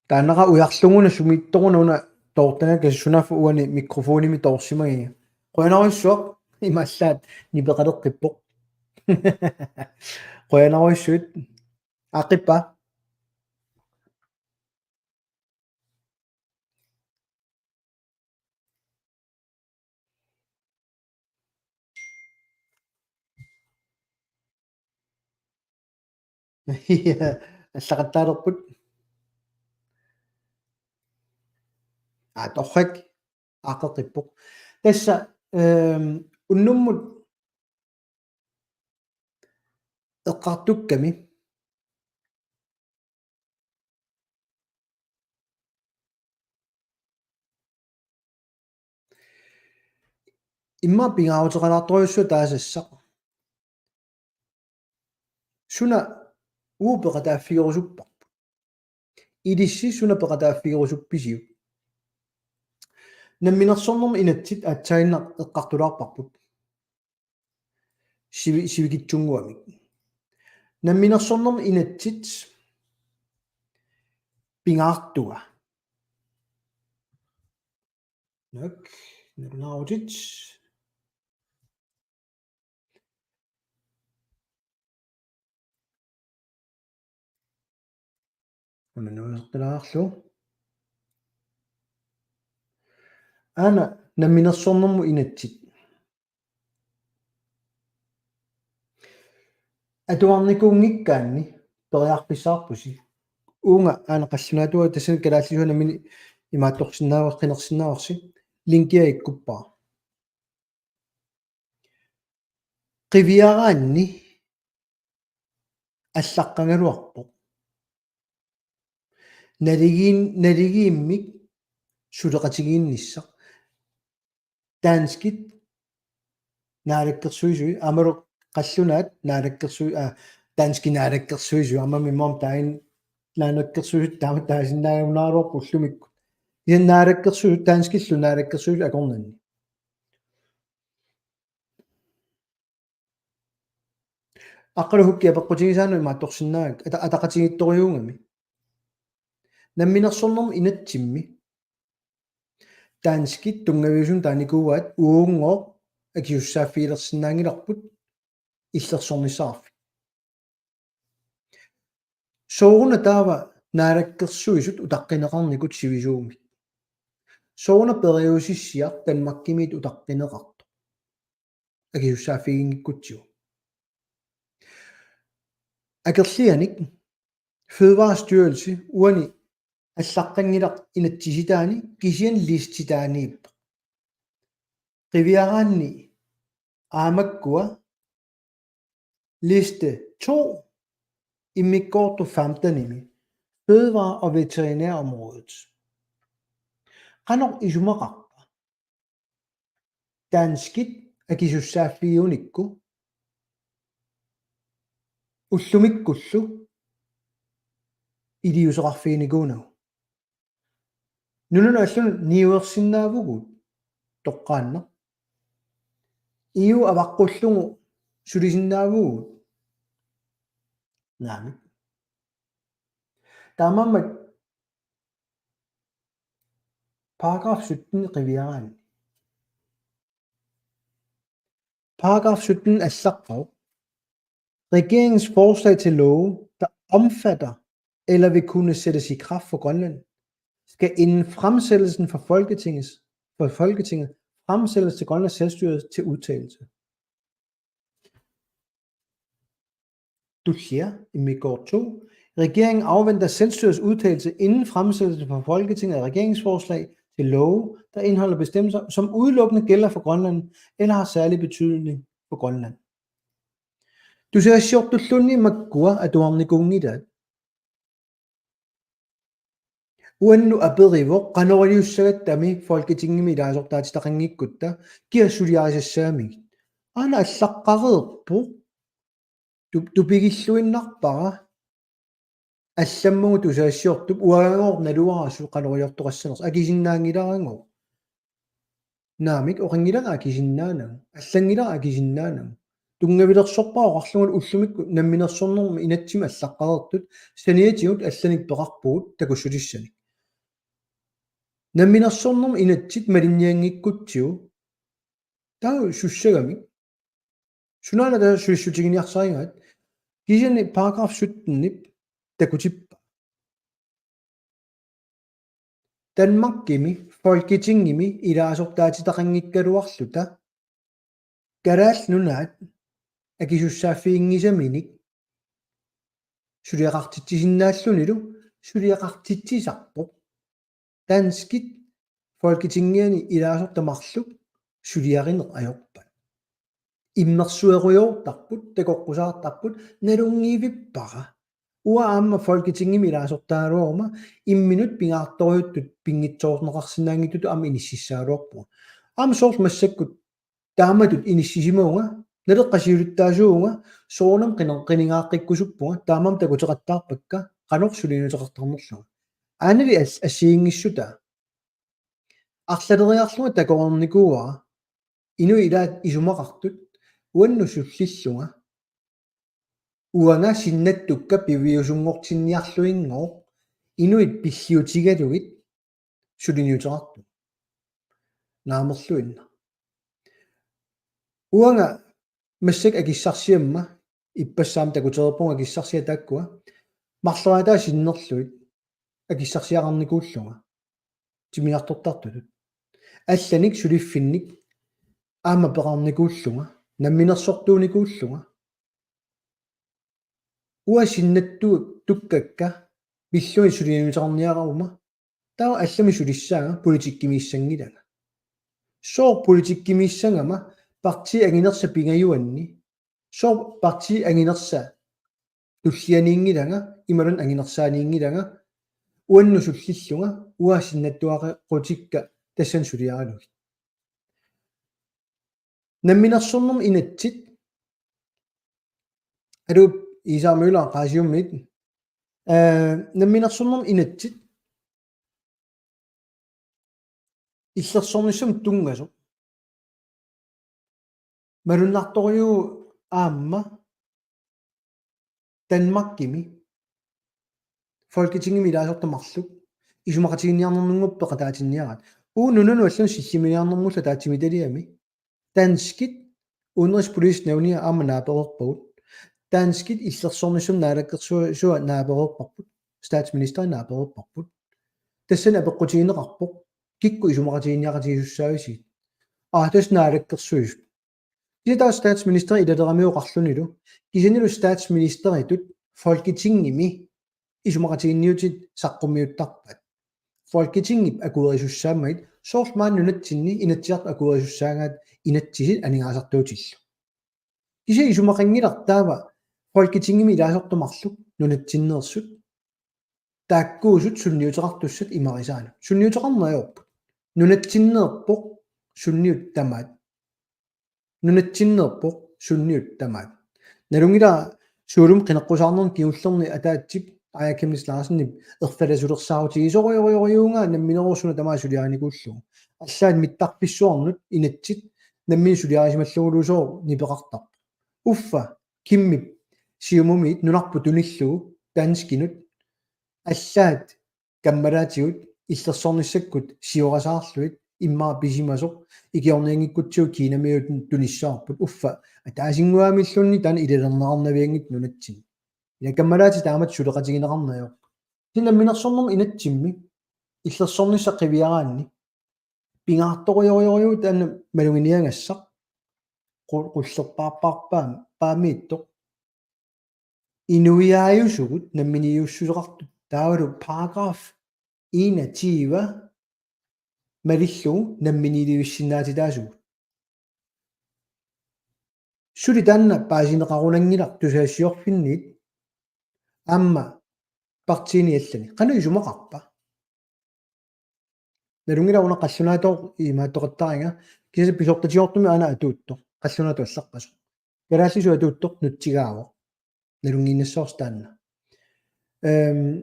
Taannaqa ujarluguna sumiittoruna una toortagakku, sunaaffa uani mikrofonimi toorsimagiga. Qujanarujussuaq, imaallaat nipeqaleqqippoq. Qujanarujussuit. Aaqqippa. Allaqattaalerput. Aa, torrak, aaqqeqqippoq. Tassa, ehm, unnummut eqqartukkami. Immaqa pingaaruteqalaartorujussuaq taasassaq. Suna uagut peqataaffigerusupparput? Ilissi suna peqataaffigerusuppisiuk? Namminersornermut inatsit aatsaannaq eqqartulaarparput. Sivi-, sivikitsunnguamik. Namminersornermut inatsit pingaartua. Naak, nalunaarutit. Una nuiseqqilaarlu. Aana namminersornermut inatsit. Atuarnikuunngikkaanni periarfissaqarpusi. Uunga aana qallunaatuuvoq, tassani kalaallisuunermini imaattorsinnaavarsi, qinersinnaavarsi. Linkia ikkuppara. Qiviaraanni allaqqagaluarpoq. Naligiin-, naligiimmik suleqatigiinnissaq. Danskit naalakkersuisui, aammalu qallunaat naalakkersui-, aa, danskit naalakkersuisui, aamma mimmoom tain naalakkersuisut taama taasinnaagunaraluarput ullumikkut. Ian naalakkersuisut, danskillu naalakkersuisut akornanni. Aqqalu Hukki apeqqutigisaanut imaattorsinnaagakku, ata-, ataqatigiittorujuugami. Namminersornermi inatsimmi danskit tunngaviusumik taanikuuaat uunngooq akisussaaffigilersinnaanngilarput illersornissaqarfik. Sooruna taava naalakkersuisut utaqqineqarnikut sivisuumik? Sooruna periusissiaq Danmarkimiit utaqqineqartoq akisussaaffiginngikkutsigu? Akerlianik Fødevarestyrelse uani allaqqanngilaq inatsisitaani kisianni listitaaniippoq. Qiviaraanni aamakkua liste to immikkoortoq femtenimi, fødevare- og veterinærområdet. Qanoq isumaqarpa danskit akisussaaffigiunikku ullumikkullu iliuuseqarfiginikuunagu? Nunanut allanut niuersinnaavugut toqqaannaq. E U avaqqullugu sulisinnaavugut? Naamik. Taamaammat paragraf sytten qiviaraanni. Paragraf sytten allaqqavoq: Regeringens forslag til love, der omfatter eller vil kunne sættes i kraft for Grønland, skal inden fremsættelsen for Folketingets, for Folketinget fremsættes til Grønlands Selvstyre til udtalelse. Tullia immikkoortoq to. Regeringen afventer selvstyrets udtalelse inden fremsættelse for Folketinget af regeringsforslag til love, der indeholder bestemmelser, som udelukkende gælder for Grønland eller har særlig betydning for Grønland. Tusagassiortulluunniit makkua atuarnikuunngilaat. Uannut aperivoq qanoq iliussagatta Folketingimi ilaasortaatitaqanngikkutta kia suliarisassagamigit. Aana allaqqareerpoq. Tup-, tupigilluinnarpara allammagu tusagassiortup uangaagooq naluara suli qanoq iliortoqassanersoq, akisinnaanngilaragooq. Naamik, oqanngilanga akisinnaanagu, allanngilara akisinnaanagu. Tunngavilersorpara oqarlungalu ullumikkut namminersornermi inatsimmi allaqqareertut saniatigut allanik peqarpugut takussutissanik. Namminersornermi inatsit malinnianngikkutsigu taava sussagamik. Sunaana taava sulissutiginiarsarigaat? Kisianni paragraf sytten-ip takutippaa: Danmarkimi Folketingimi ilaasortaatitaqanngikkaluarluta Kalaallit Nunaat akisussaaffiginngisaminik suliaqartitsisinnaallunilu suliaqartitsisarpoq danskit Folketingiani ilaasortat marluk suliarineq ajorpat. Immersuerujoortarput, takoqqusaartarput, nalunngivippara. Uanga aamma Folketingimi ilaasortaagaluaruma imminut pingaartorujuttut pinngitsoorneqarsinnaanngitsutut aamma inississaagaluarpunga. Aamma soorlu massakkut taamatut inissisimavunga, Naleqqap siulittaasuuvunga, soorunami qini-, qinigaaqqikkusuppunga, taamaammat takuteqattaarpakka qanoq suliniuteqartarnerlunga. Aanali as-, assigiinngissutaa. Arlaleriarlunga takoreernikuuara inuit ilaat isumaqartut uannut sullillunga. Uanga sinnattukka piviusunngortinniarluinngooq inuit pilliutigalugit suliniuteqartut. Naamerluinnaq. Uanga massakkut akissarsiamma, ippassaammi takutereerpunga akissarsiat taakkua, marloriaataa sinnerlugit akissarsiaqarnikuullunga timmisartortartutut. Allanik suliffinnik aamma peqarnikuullunga, namminersortuunikuullunga. Uanga sinnattu-, tukkakka pillugit suliniuteqarniaruma, taava allamik sulissaanga politikkimiissanngilanga. Sooq politikkimiissagama partiit anginersat pingajuanni Sooq partii anginersaa? Tullianiinngilanga, imaluunniit anginersaaniinngilanga, uannut sullillunga, uanga sinnattuaqqatikka tassani suliaralugit. Namminersornermut inatsit, aluu, Iisaaq Møller Qaasiumiit, eh, namminersornermut inatsit, illersornissamut tunngasoq. Malunnartorujuuvoq aamma Danmarkimi Folketingimi ilaasortat marluk isumaqatiginninniarnernguupput peqataatinniaraat. Uagut nunanut allanut sillimaniarnermullu ataatsimiititaliami danskit udenrigspolitiske nævnia aamma naapereerpagut. Danskit illersornissamut naalakkersuisua naapereerparput. Statsministeri naapereerparput. Tassani apeqqutigineqarpoq: Kikkut isumaqatiginniaqatigiissussaavisigit? Aa, tassa naalakkersuisut. Kisianni taava statsministeri ilalerami oqarlunilu, kisiannilu statsministeritut Folketingimi isumaqatiginniutit saqqummiuttarpaat. Folketingip akuerisussaammat, soorlu maani nunatsinni Inatsisartut akuerisussaagaat inatsisit aningaasartuutillu. Kisianni isumaqanngilaq taava Folketingimi ilaasortat marluk nunatsinneersut taakkuusut sunniuteqartussat imarisaannut. Sunniuteqarneq ajorput. Nunatsinneerpoq sunniuttamaat. Nunatsinneerpoq sunniuttamaat. Nalunngilara Zoomimi qineqqusaarnermi kingullerni ataatsip Aaja Chemnitz Larsenip erfalasulersaarutigisorujorujorujussuugaa nammineersuarmi tamaat suliarinikuullugu. Allaat mittarfissuarnut inatsit nammineq suliarisimallugulusooq nipeqartarpoq. Uffa Kimmip Siumumit nunarput tunillugu danskinut allaat kammalaatigut illersornissakkut siorasaarlugit immaqa pisimasoq ikiornianngikkutsigu Kinamiutut tunissavarput, uffa ataasinnguamilluunniit taanna ilalerneqarnavianngitsoq nunatsinni. Ila kammalaatit taamatut suleqatigineqarneq ajorput. Kisianni namminersornermut inatsimmi illersornissaq qiviaraanni pingaartorujorujussuuvoq taanna maluginiagassaq qu-, qullerpaarpaarpaam-, paamiittoq. Inuiaajusugut namminiilivissuseqartut taavalu paragraf enogtyve malillugu namminiilivissinnaatitaasugut. Suli taanna paasineqarunanngilaq tusagassiorfinniit aamma partiini allani. Qanoq isumaqarpa? Nalunngilara una qallunaatooq imaattoqattariga, kisianni pisortatigoortumik aana atuuttoq, qallunaatut allarpasoq. Kalaallisut atuuttoq nutsigaavoq. Nalunngiinnassavarsi taanna. Ehm,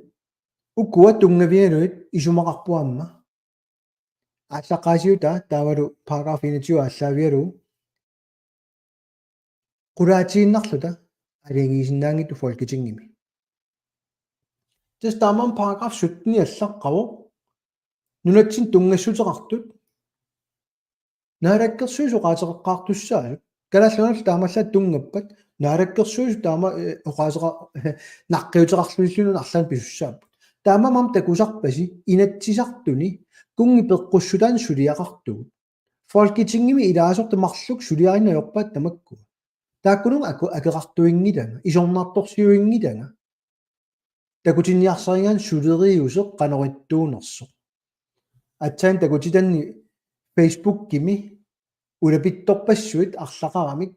ukua tunngavigalugit isumaqarput aamma. Aallaqqaasiutaa taavalu paragraf enogtyve aallaavigalugu. Qulaatiinnarluta aalajangiisinnaanngitsut Folketingimi. Tassa taamaammat paragraf sytten allaqqavoq. Nunatsinni tunngassuteqartut Naalakkersuisut oqaaseqaqqaartussaasut. Kalaallit Nunaanni taamaallaat tunngappat Naalakkersuisut taama, eh, oqaaseqa-, naqqiuteqarlugilluunniit arlaannik pisussaapput. Taamaammat takusarpasi Inatsisartuni kunngi peqqussutaanni suliaqartugut. Folketingimi ilaasortat marluk suliarineq ajorpaat tamakkua. Taakkununnga aku-, akeqartuinngilanga, isornartorsiuinngilanga. Takutinniarsarigaanni suleriuseq qanoq ittuunersoq. Aatsaat takutitanni Facebookimi ulapittorpassuit arlaqaramik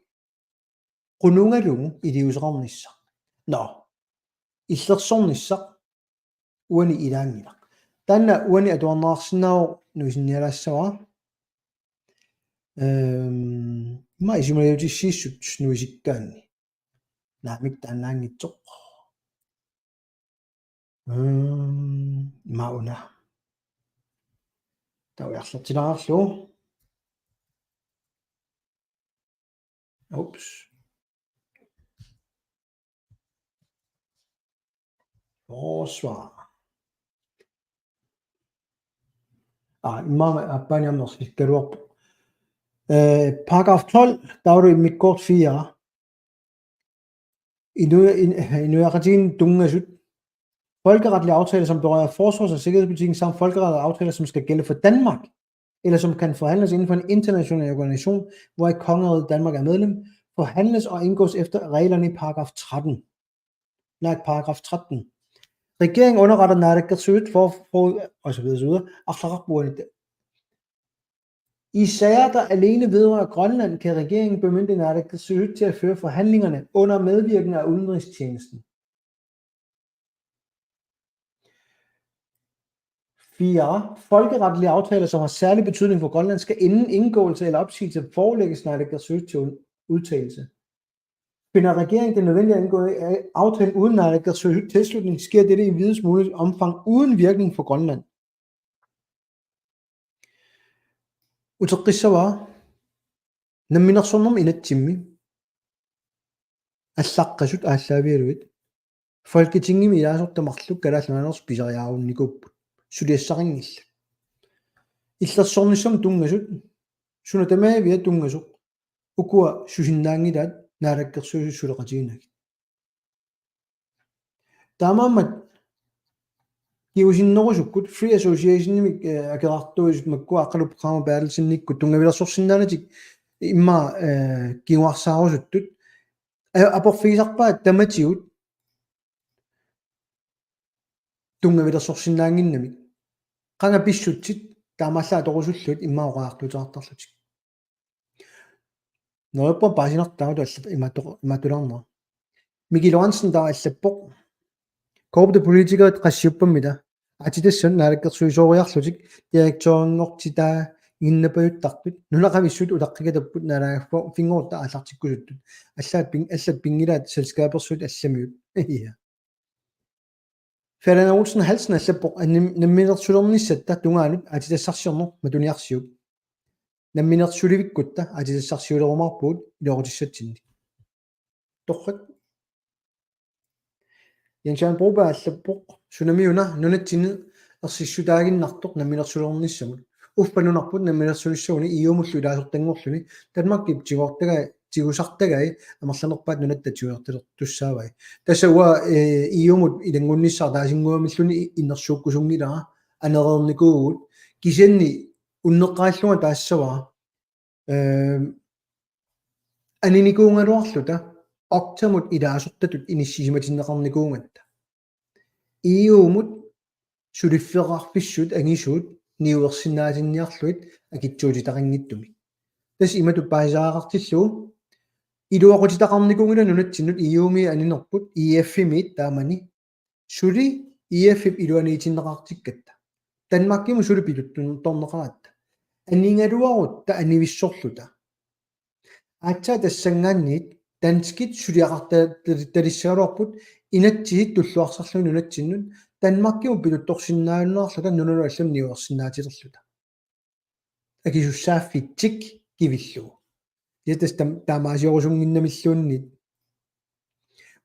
qunungalugu iliuuseqarnissaq. Nå. Illersornissaq uani ilaanngilaq. Taanna uani atuarneqarsinnaavoq nuisinnialaassavara. Ehm, ima isumaliutissiissut nuisikkaanni. Naamik taannaanngitsoq. Ehm, ima una. Taava ujarlertilaarlugu. Ups. Forsvar. Aa, immaqa aappaani amerlikkaluarpoq. Eh, paragraf tolv, taavalu immikkoortoq fire. Inu-, in-, inuiaqatigiinni tunngasut. Folkeretlige aftaler, som berører forsvars- og sikkerhedspolitikken, samt folkeretlige aftaler, som skal gælde for Danmark, eller som kan forhandles inden for en international organisation, hvor kongeriget Danmark er medlem, forhandles og indgås efter reglerne i paragraf tretten. Nej, paragraf tretten. Regeringen underretter naalakkersuisut for, for, og så videre, så videre. Arlaqarpoq uani. I sager, der alene vedrører Grønland, kan regeringen bemyndige naalakkersuisut til at føre forhandlingerne under medvirken af udenrigstjenesten. Fire. Folkeretlige aftaler, som har særlig betydning for Grønland, skal inden indgåelse eller opsigelse forelægges naalakkersuisut til udtalelse. Finder regeringen det nødvendigt at indgå aftalen uden naalakkersuisut tilslutning, sker dette i videst muligt omfang uden virkning for Grønland. Uteqqissavara namminersornermi inatsimmi allaqqasut aallaavigalugit Folketingimi ilaasortat marluk Kalaallit Nunaannersup pisariaarunnikuupput. Suliassaqanngillat. Illersornissamut tunngasut, suna tamaviat tunngasoq, ukua susinnaanngilaat naalakkersuisut suleqatiginagit. Taamaammat kingusinnerusukkut Free Associationimik, eh, akerartuisut makkua Aqqalup Qama Berthelsenikkut tunngavilersorsinnaanatik immaqa, eh, kinguarsaarusuttut. Eh, aporfigisarpaat tamatigut tunngavilersorsinnaannginnamik. Qanga pissutsit taamaallaat atorusullugit immaqa oqariartuuteqartarlutik. Neriuppunga paasinartoq taamatut allat imaattoq-, imaattulaarnera. Mikkel Lorentzen taava allappoq: Korrupte politikerit qassiuppammita? Aatsitassat naalakkersuisooriarlutik direktørinngortitaa-, inginnapajuttartut, nunaqavissut utaqqikatapput naalagaaffinngorutta aallartikkusuttut. Allaat pin-, allat pinngilaat selskabersuit allamiut. Ja. Ferdinand Olsen Hansen allappoq: Annim-, namminersulernissatta tungaanut aatsitassarsiorneq matuniarsiuk. Namminersulivikkutta aatsitassarsiulerumaarpugut iluaqutissatsinnik. Torrak. Jens Jørgen Broberg allappoq: Sunamiuna nunatsinni ersissutaaginnartoq namminersulernissamut? Uffa nunarput namminersulissagunik E U-mullu ilaasortanngorluni Danmarkip tigortagai, tigusartagai amerlanerpaat nunatta tigusartalertussaavai. Tassa uanga, eh, E U-mut ilanngunnissara taasinngujamilluunniit innersuukkusunngilara, anereernikuuvugut, kisianni unneqqarillunga taassavara, ehm, aninikuugaluarluta Oktamut ilaasortatut inissisimatinneqarnikuugatta. E U-mut suliffeqarfissut angisuut niuersinnaatinniarlugit akitsuutitaqanngitsumik. Tassa imatut paasisariaqartillugu iluaqutitaqarnikuunngilaq nunatsinnut E U-mi aninerput, E F-imiit taamani. Suli E F-ip iluaniitinneqartikkatta. Danmarkimut suli pituttorneqaratta. Anigaluarutta anivissorluta. Aatsaat tassanngaanniit danskit suliaqarta-, ta-, talissagaluarput inatsisit tulluarsarlugit nunatsinnut Danmarkimut pituttorsinnaajunnaarluta nunanut allanut niuersinnaatilerluta. Akisussaaffitik kivillugu. Ja tassa tam-, taamaasiorusunnginnamilluunniit.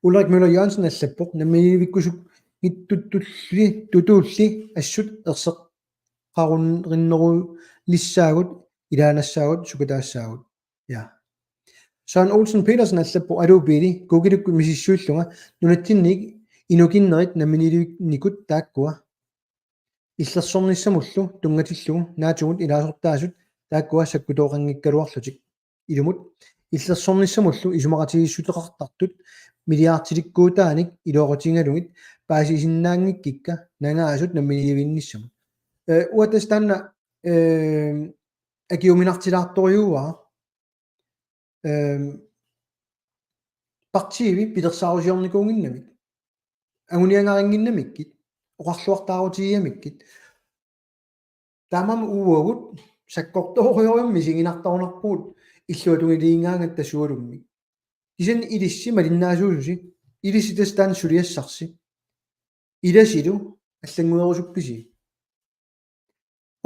Ulrik Møller Jørgensen allappoq: Namminiilivikkusukkutulli assut erseqqarunnerulissaagut, ilaannassaagut, sukataassaagut. Ja. Søren Olsen Petersen allappoq: Aluu Pele, Googlekkut misissuillunga, nunatsinniit inukinnerit namminiilivinnikut taakkua illersornissamullu tunngatillugu NATO-mut ilaasortaasut taakkua sakkutooqanngikkaluarlutik. Ilumut illersornissamullu isumaqatigiissuteqartartut milliardilikkuutaanik iluaqutigalugit paasisinnaanngikkikka nangaasut namminiilivinnissamut. Eh, uanga tassa taanna, eh, akiuminartilaartorujuuara. Ehm, partiivi pilersaarusiornikuunnginnamik. Anguniagarinnginnamikkit, oqarluartaarutigigamikkit. Taamaammat uagut sakkortoorujussuarmik misiginartarunarpugut illuatungiliigaangatta sualummik. Kisianni ilissi malinnaasuususi, ilissi tassa taanna suliassarsi. Ilasilu allannguerusuppisi?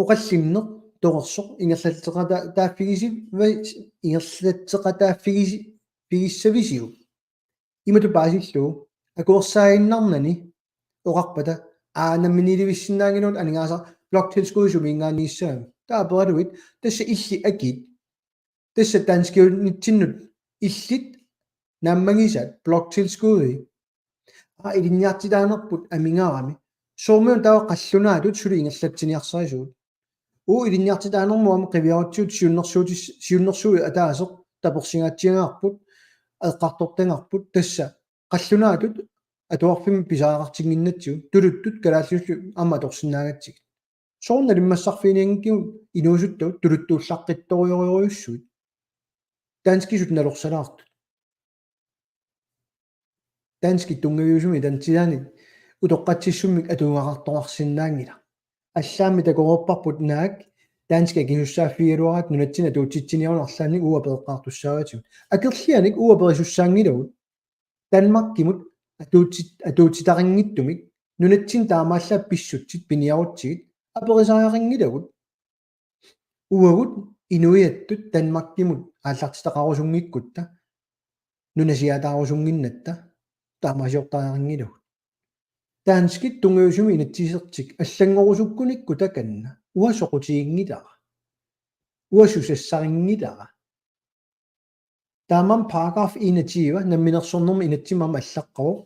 Oqallinneq torersoq ingerlatseqata-, taaffigisi-, va-, ingerlatseqataaffigisi-, figissavisiuk? Imatut paasillugu akuersaaginnarnani oqarpata: Aa, namminiilivissinnaanngilagut aningaasaq bloktilskud sumiinngaanniissagami. Taava aperaluit: Tassa illit akit? Tassa danskiunitsinnut illit naammagisaat bloktilskudi? Aa, ilinniartitaanerput amigarami. Soormiuna taava qallunaatut suli ingerlatsiniarsarisugut? Uu, ilinniartitaanermut aamma qiviarutsigu siunnersuutis-, siunnersuut ataaseq tapersinngatsiagarput, eqqartortagarput, tassa qallunaatut atuarfimmi pisariaqartinnginnatsigu, tuluttut kalaallisut aamma atorsinnaagatsigit. Sooruna alimmassarfiinianngikkigut inuusuttavut tuluttuullaqqittorujorujussuit. Danskisut nalorsalaartut. Danskit tunngaviusumik danskisaanik utoqqatsissummik atugaqartoqarsinnaanngilaq. Allaammi takoreerparput naak danskit akisussaaffigigaluaraat nunatsinni atuutsitsiniarneq arlaannik uagut apereqqaartussaavatigut. Akerlianik uagut aperisussaanngilagut. Danmarkimut atuutsit-, atuutsitaqanngitsumik nunatsinni taamaallaat pissutsit piniarutsigit aperisariaqanngilagut. Uagut inuiattut Danmarkimut aallartitaqarusunngikkutta, nunasiaataarusunnginnatta, taamaasiortariaqanngilagut. Danskit tunngaviusumik inatsisertik allanngorusukkunikkut takanna uanga soqutiginngilara. Uanga susassarinngilara. Taamaammat paragraf enogtyve namminersornermi inatsimmi aamma allaqqavoq.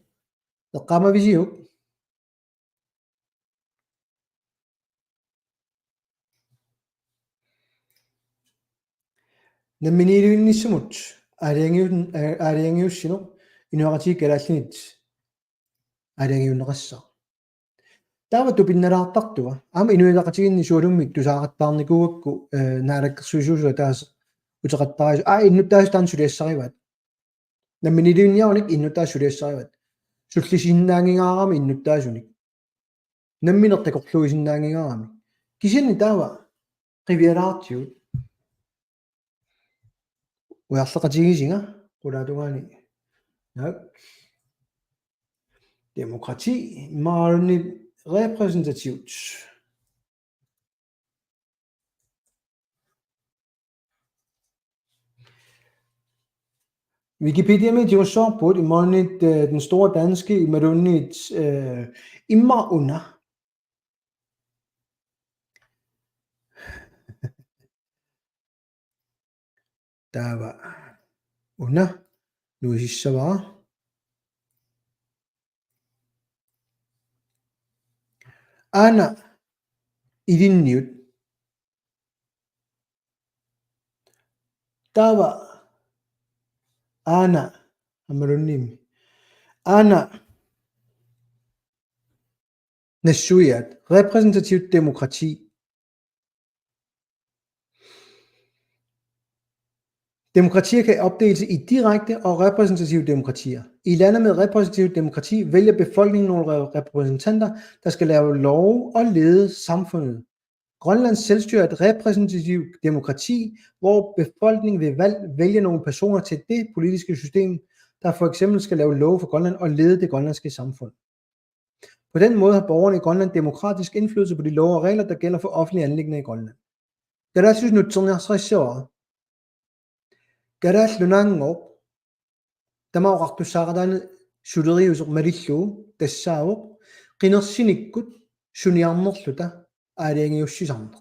Eqqaamavisiuk? Namminiilivinnissamut aalajangiun-, aa-, aalajangiussineq inuiaqatigiit kalaallinit aalajangiunneqassaaq. Taava tupinnalaartartunga. Aamma inuiaqatigiinni sualummik tusaaqattaarnikuugakku, eh, naalakkersuisuusut ataaseq uteqattaarisi. Aa, innuttaasut taanna suliassarivaat. Namminiilivinniarunik innuttaasut suliassarivaat. Sullisinnaanngingaarami innuttaasunik. Nammineq takorluuisinnaanngingaarami. Kisianni taava qivialaartigut. Ujarleqatigisinga qulaatungaani. Naak. Demokrati, imaluunniit repræsentativt. Wikipediami tigussavarput imaluunniit, eh, Den Store Danske imaluunniit, eh, immaqa una. Taava una nuisissavara. Aana ilinniut. Taava aana amalunnim. Aana nassuiaat repræsentativt demokrati. Demokratier kan opdeles i direkte og repræsentative demokratier. I lande med repræsentativt demokrati vælger befolkningen nogle re-, repræsentanter, der skal lave love og lede samfundet. Grønlands Selvstyre er et repræsentativt demokrati, hvor befolkningen ved valg vælger nogle personer til det politiske system, der for eksempel skal lave love for Grønland og lede det grønlandske samfund. På den måde har borgerne i Grønland demokratisk indflydelse på de love og regler, der gælder for offentlige anliggender i Grønland. Kalaallisut nutserniarsarissavara. Kalaallit Nunaanngooq tamaat oqartussaaqataaneq suleriuseq malillugu tassaavoq qinersinikkut suniarnerluta aalajangiussisarneq.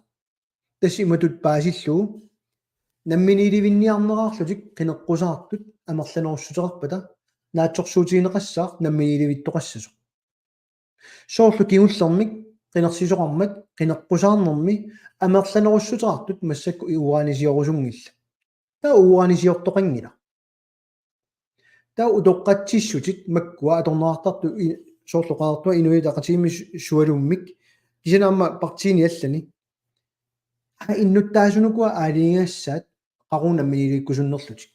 Tassa imatut paasillugu namminiilivinniarnerarlutik qineqqusaartut amerlanerussuteqarpata naatsorsuutigineqassaaq namminiilivittoqassasoq. Soorlu kingullermik qinersisoqarmat qineqqusaarnermi amerlanerussuteqartut massakkut uranisiorusungillat. Taava uranisiortoqanngilaq. Taava utoqqatsissutit makkua atorneqartartut i-, soorlu oqartua Inuit Ataqatigiinni su-, sualummik. Kisianni aamma partiini allani. Aa, innuttaasunukua aalajangigassaat qaqugu namminiilivikkusunnerlutik.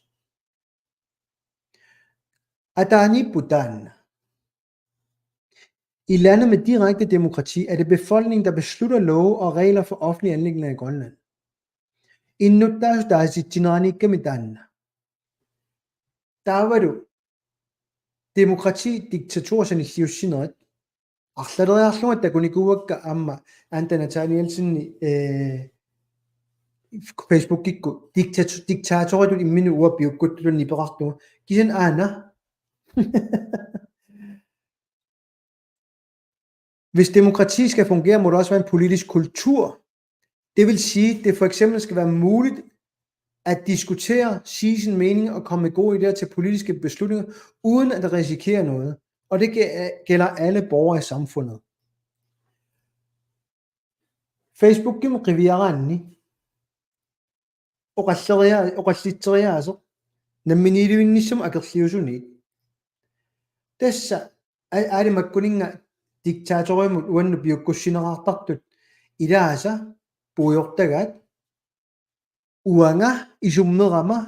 Ataaniipput taanna. I lande med direkte demokrati er det befolkningen, der beslutter love og regler for offentlige anliggender i Grønland. Innuttaasut taasititsineraniikkami taanna. Taavalu demokrati diktatur sanilliussinerit. Arlaleriarlunga takunikuuakka aamma Anda Nathanielsen, eh, Facebookikkut diktat-, diktatoritut imminut uanga piukkuttulunnik nipeqartunga. Kisianni aana. Hvis demokrati skal fungere, må der også være en politisk kultur. Det vil sige, at det for eksempel skal være muligt at diskutere, sige sin mening og komme med gode idéer til politiske beslutninger, uden at risikere noget. Og det gæ-, gælder alle borgere i samfundet. Facebookimi qiviaraanni oqalleria-, oqallitseriaaseq namminiilivinnissamut akerliusuniit. Tassa a-, aali makkuninnga diktatorimut uannut piukkussineqartartut ilaasa puigortagaat uanga isummerama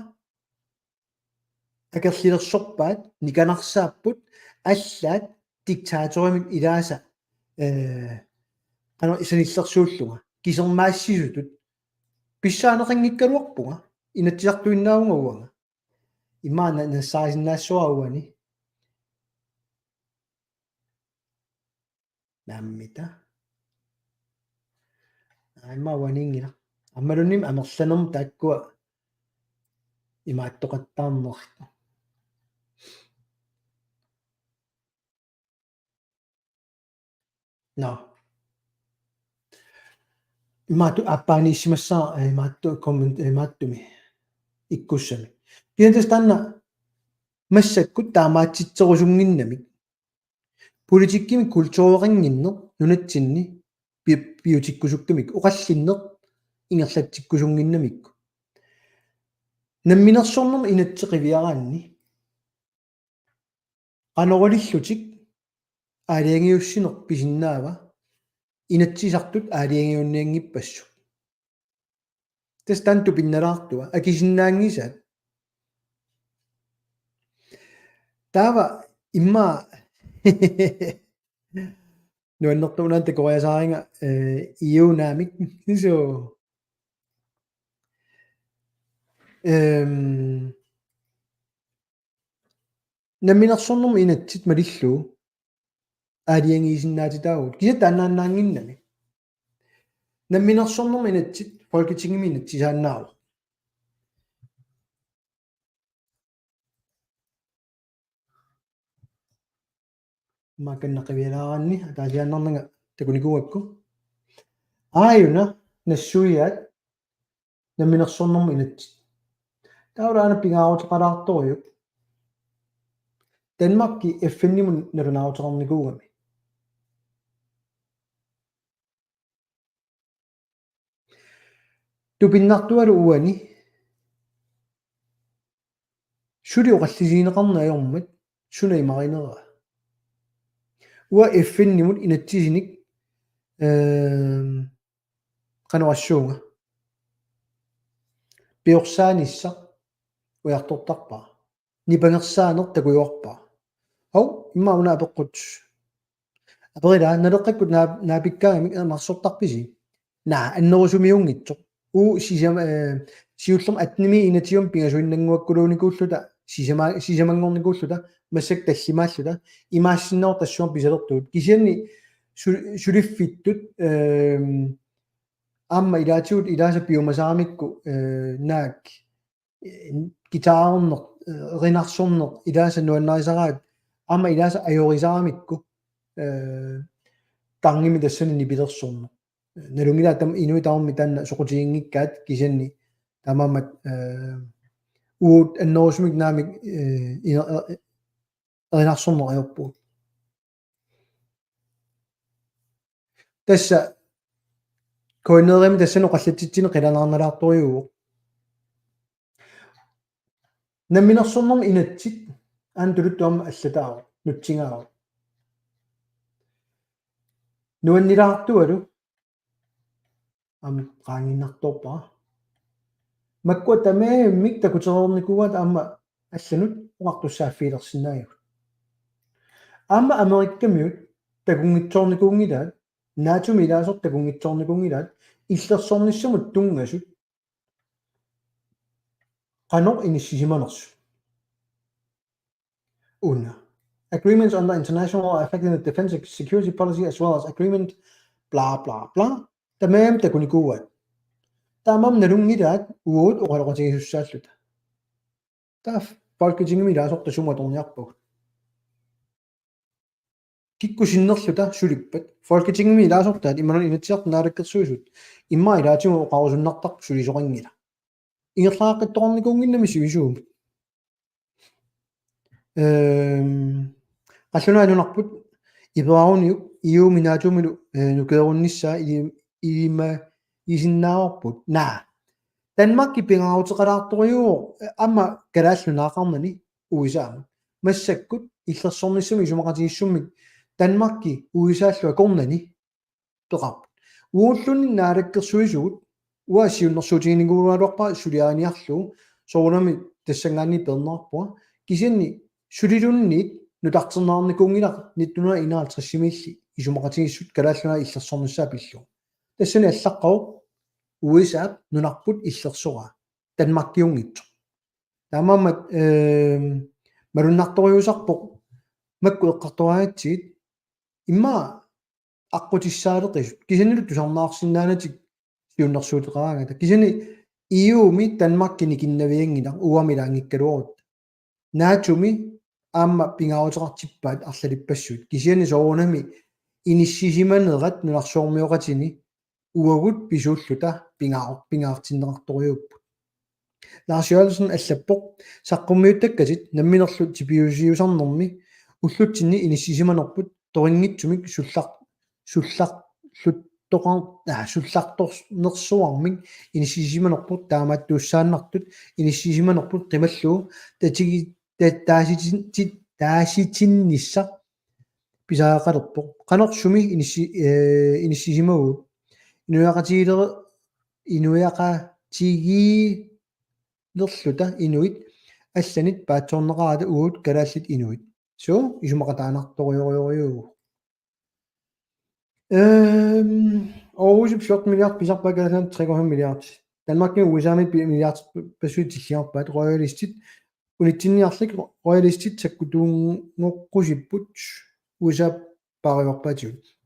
akerlilersorpaat, nikanarsaapput, allaat diktatorimik ilaasa, eh, qanoq sanillersuullunga, kisermaassisutut. Pissaaneqanngikkaluarpunga, inatsisartuinnaavunga uanga. Imaana nassaasinnaassuara uani. Naammita. Aamma uaniinngilaq. Aammalunnik amerlanermut taakkua imaattoqattaarnerit. Nå. Imaattoq aappaaniissimassaaq, eh, imaattoq comment, eh, imaattumi ikkussami. Kisianni tassa taanna massakkut taamaatsitserusunnginnamik. Politikkimi kultureqannginneq nunatsinni pi-, piutikkusukkamik, oqallinneq ingerlatsikkusunnginnamikku. Namminersornermut inatsit qiviaraanni qanoq ilillutik aalajangiussineq pisinnaava inatsisartut aalajangiunnianngippassuk. Tassa taanna tupinnalaartua, akisinnaanngisaat. Taava immaqa nuannertuunaat takoriasaariga, eh, iunaamik. So, ehm, namminersornermut inatsit malillugu aalajangiisinnaatitaavugut. Kisianni taannaannaannginnami. Namminersornermut inatsit Folketingimi inatsisaannaavoq. Makannaqivialaaranni ataasiaannarnanga takunikuuakku. Aajuna nassuiaat namminersornermut inatsit. Taava aana pingaaruteqalaartorujuk. Danmarki F N-imut nalunaaruteqarnikuugami. Tupinnartualu uani suli oqallisigineqarneq ajormat suna imarineraa. Uanga F N-imut inatsisinik, ehm, qanoq oqassuunga. Piorsaanissaq ujartortarpara. Nipangersaaneq takujuarpara. Hov, immaqa una apeqqut. Aperila, naleqqakkut naa-, naapikkaangamik, eh, marsortarpisi? Naa, annerusumiunngitsoq. Uu, sisam-, eh, siullermik attenimi inatsimmi pingasuinnannguakkuluunikuulluta, sisama-, sisamanngornikuulluta, massakkut tallimaalluta, imaassinnaavoq tassunga pisalertugut. Kisianni su-, suliffittut, ehm, aamma ilaatigut ilaasa piumasaramikku, eh, naak, eh, guitarerneq, eh, erinarsorneq, ilaasa nuannarisaraat, aamma ilaasa ajorisaramikku, eh, tangimi tassani nipilersorneq. Nalunngilaat taama inuit tamarmik taanna soqutiginngikkaat kisianni taamaammat, eh, uagut annerusumik naamik, eh, ina-, eh, erinarsorneq ajorpugut. Tassa K N R-imi tassani oqallatitsinni qilanaarnalaartorujuuvoq. Namminersornermut inatsit aana tuluttut aamma allataavoq, nutsigaavoq. Nuannilaartualu aamma qaangiinnartoorpara. Makkua tamarmik takutereernikuuaat aamma allanut oqartussaaffigilersinnaagigut. Aamma Amerikkamiut takunngitsoornikuunngilaat, NATO-mi ilaasortat takunngitsoornikuunngilaat, illersornissamut tunngasut qanoq inissisimanersut. Una. Agreements under international law affecting the defense and security policy as well as agreement bla bla bla. Tamarmik takunikuuaat. Taamaammat nalunngilaat uagut oqaloqatigisussaalluta. Taava Folketingimi ilaasortat sumut atorniarpagut. Kikkut sinnerluta sulippat? Folketingimi ilaasortaat imaluunniit Inatsisartut Naalakkersuisut. Immaqa ilaatigut oqarusunnartarput sulisoqanngilaq. Ingerlaqqittooqarnikuunnginnami sivisuumik. Ehm, qallunaat nunarput iperaruniuk E U-mi NATO-milu, eh, nukeerunnissaa ili-, ilimagisinnaavarput. Naa. Danmarki pingaaruteqalaartorujuuvoq, eh, aamma Kalaallit Nunaanngaanniit U S A-mut. Massakkut illersornissamik isumaqatigiissummik Danmarki U S A-llu akornanni peqarput. Uagulluunniit naalakkersuisugut uanga siunnersuutiginikuugaluarpara suliariniarlugu, soorunami tassanngaanniit peerneqarpunga. Kisianni suliluunniit nutarterneqarnikuunngilaq nitten hundrede enoghalvtredsimiilli isumaqatigiissut Kalaallit Nunaat illersornissaa pillugu. Tassani allaqqavoq U S A-p nunarput illersoraa, Danmarkiunngitsoq. Taamaammat, ehm, malunnartorujussuusarpoq makku eqqartoraangatsigit immaqa aqqutissaaleqisut. Kisiannili tusarnaarsinnaanatik siunnersuuteqaraangata. Kisianni E U-mi Danmarki nikinnavianngilaq, uanga ilaanngikkaluarutta. NATO-mi aamma pingaaruteqartippaat arlalippassuit. Kisianni soorunami inissisimanerat nunarsuarmioqatini uagut pisuulluta pingaar-, pingaartinneqartorujuupput. Lars Jørgensen allappoq: Saqqummiuttakkatit namminerlu tipiusiusarnermi ullutsinni inissisimanerput torinngitsumik sullar-, sullarluttoqar-, aa, sullartornersuarmik inissisimanerput taamaattuussaannartut inissisimanerput qimallugu tatigi-, ta-, taasitin-, ti-, taasitinnissaq pisariaqalerpoq. Qanoq sumi inissi-, ee, inissisimavugut? Inuiaqatigiiler-, inuiaqatigiilerluta inuit allanit paatsoorneqarata uagut kalaallit inuit. Suu, isumaqataanartorujorujorujuuvoq. Ehm, Aarhusip fjorten milliard pisarpaa, Kalaallit Nunaat tre komma fem milliard. Danmarkimi U S A-mit pi-, milliard passuit tilliarpaat, royalistit unitsinniarlik, royalistit sakkutuunngoqqusipput U S A paarivarpaatigut.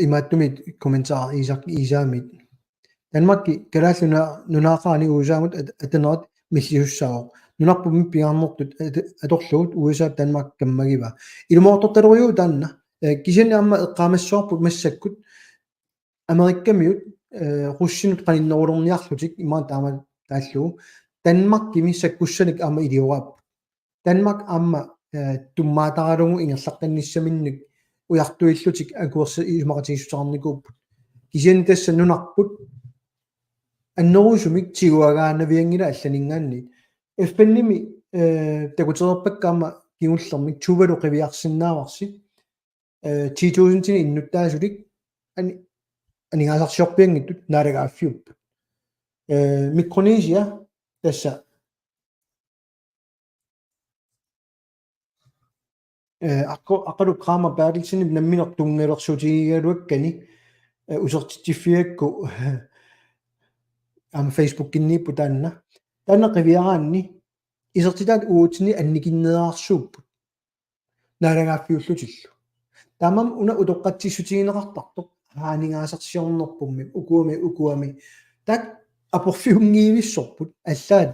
Imaattumik kommentar Isak Iisaamit: Danmarki Kalaallit Nuna-, Nunaaqarani U S A-mut at-, atanerat millisussaavoq. Nunarput pingaarnertut at-, atorlugu U S A Danmark kammagivaa. Ilumoortortalerujuuvoq taanna. Eh, kisianni aamma eqqaamassavarput massakkut Amerikamiut, eh, russinut qaninnerulerniarlutik immaqa taama taallugu Danmarkimi sakkussanik aamma ilioraapput. Danmark aamma, eh, tummaataralugu ingerlaqqinnissaminnik ujartuillutik akuersi-, isumaqatigiissuteqarnikuupput. Kisianni tassa nunarput annerusumik tiguagaanavianngilaq allaninngaanniit. F N-imi, eh, takutereerpakka aamma kingullermik Tuvalu qiviarsinnaavarsi. Eh, ti tusindinik innuttaasulik ani-, aningaasarsiorpianngitsut naalagaaffiupput. Eh, Mikronesia tassa, eh, Akko-, Aqqalu Kramer Berthelsenip nammineq tunngavilersuutigigaluakkani, eh, usertitsiffigigakku aamma Facebookinniipput taanna. Taanna qiviaraanni isertitaat uatsinnit annikinnerarsuupput naalagaaffiullutillu. Taamaammat una utoqqatsissutigineqartartoq aningaasarsiornerpummi, ukuami, ukuami. Taakku aporfiunngivissorput, allaat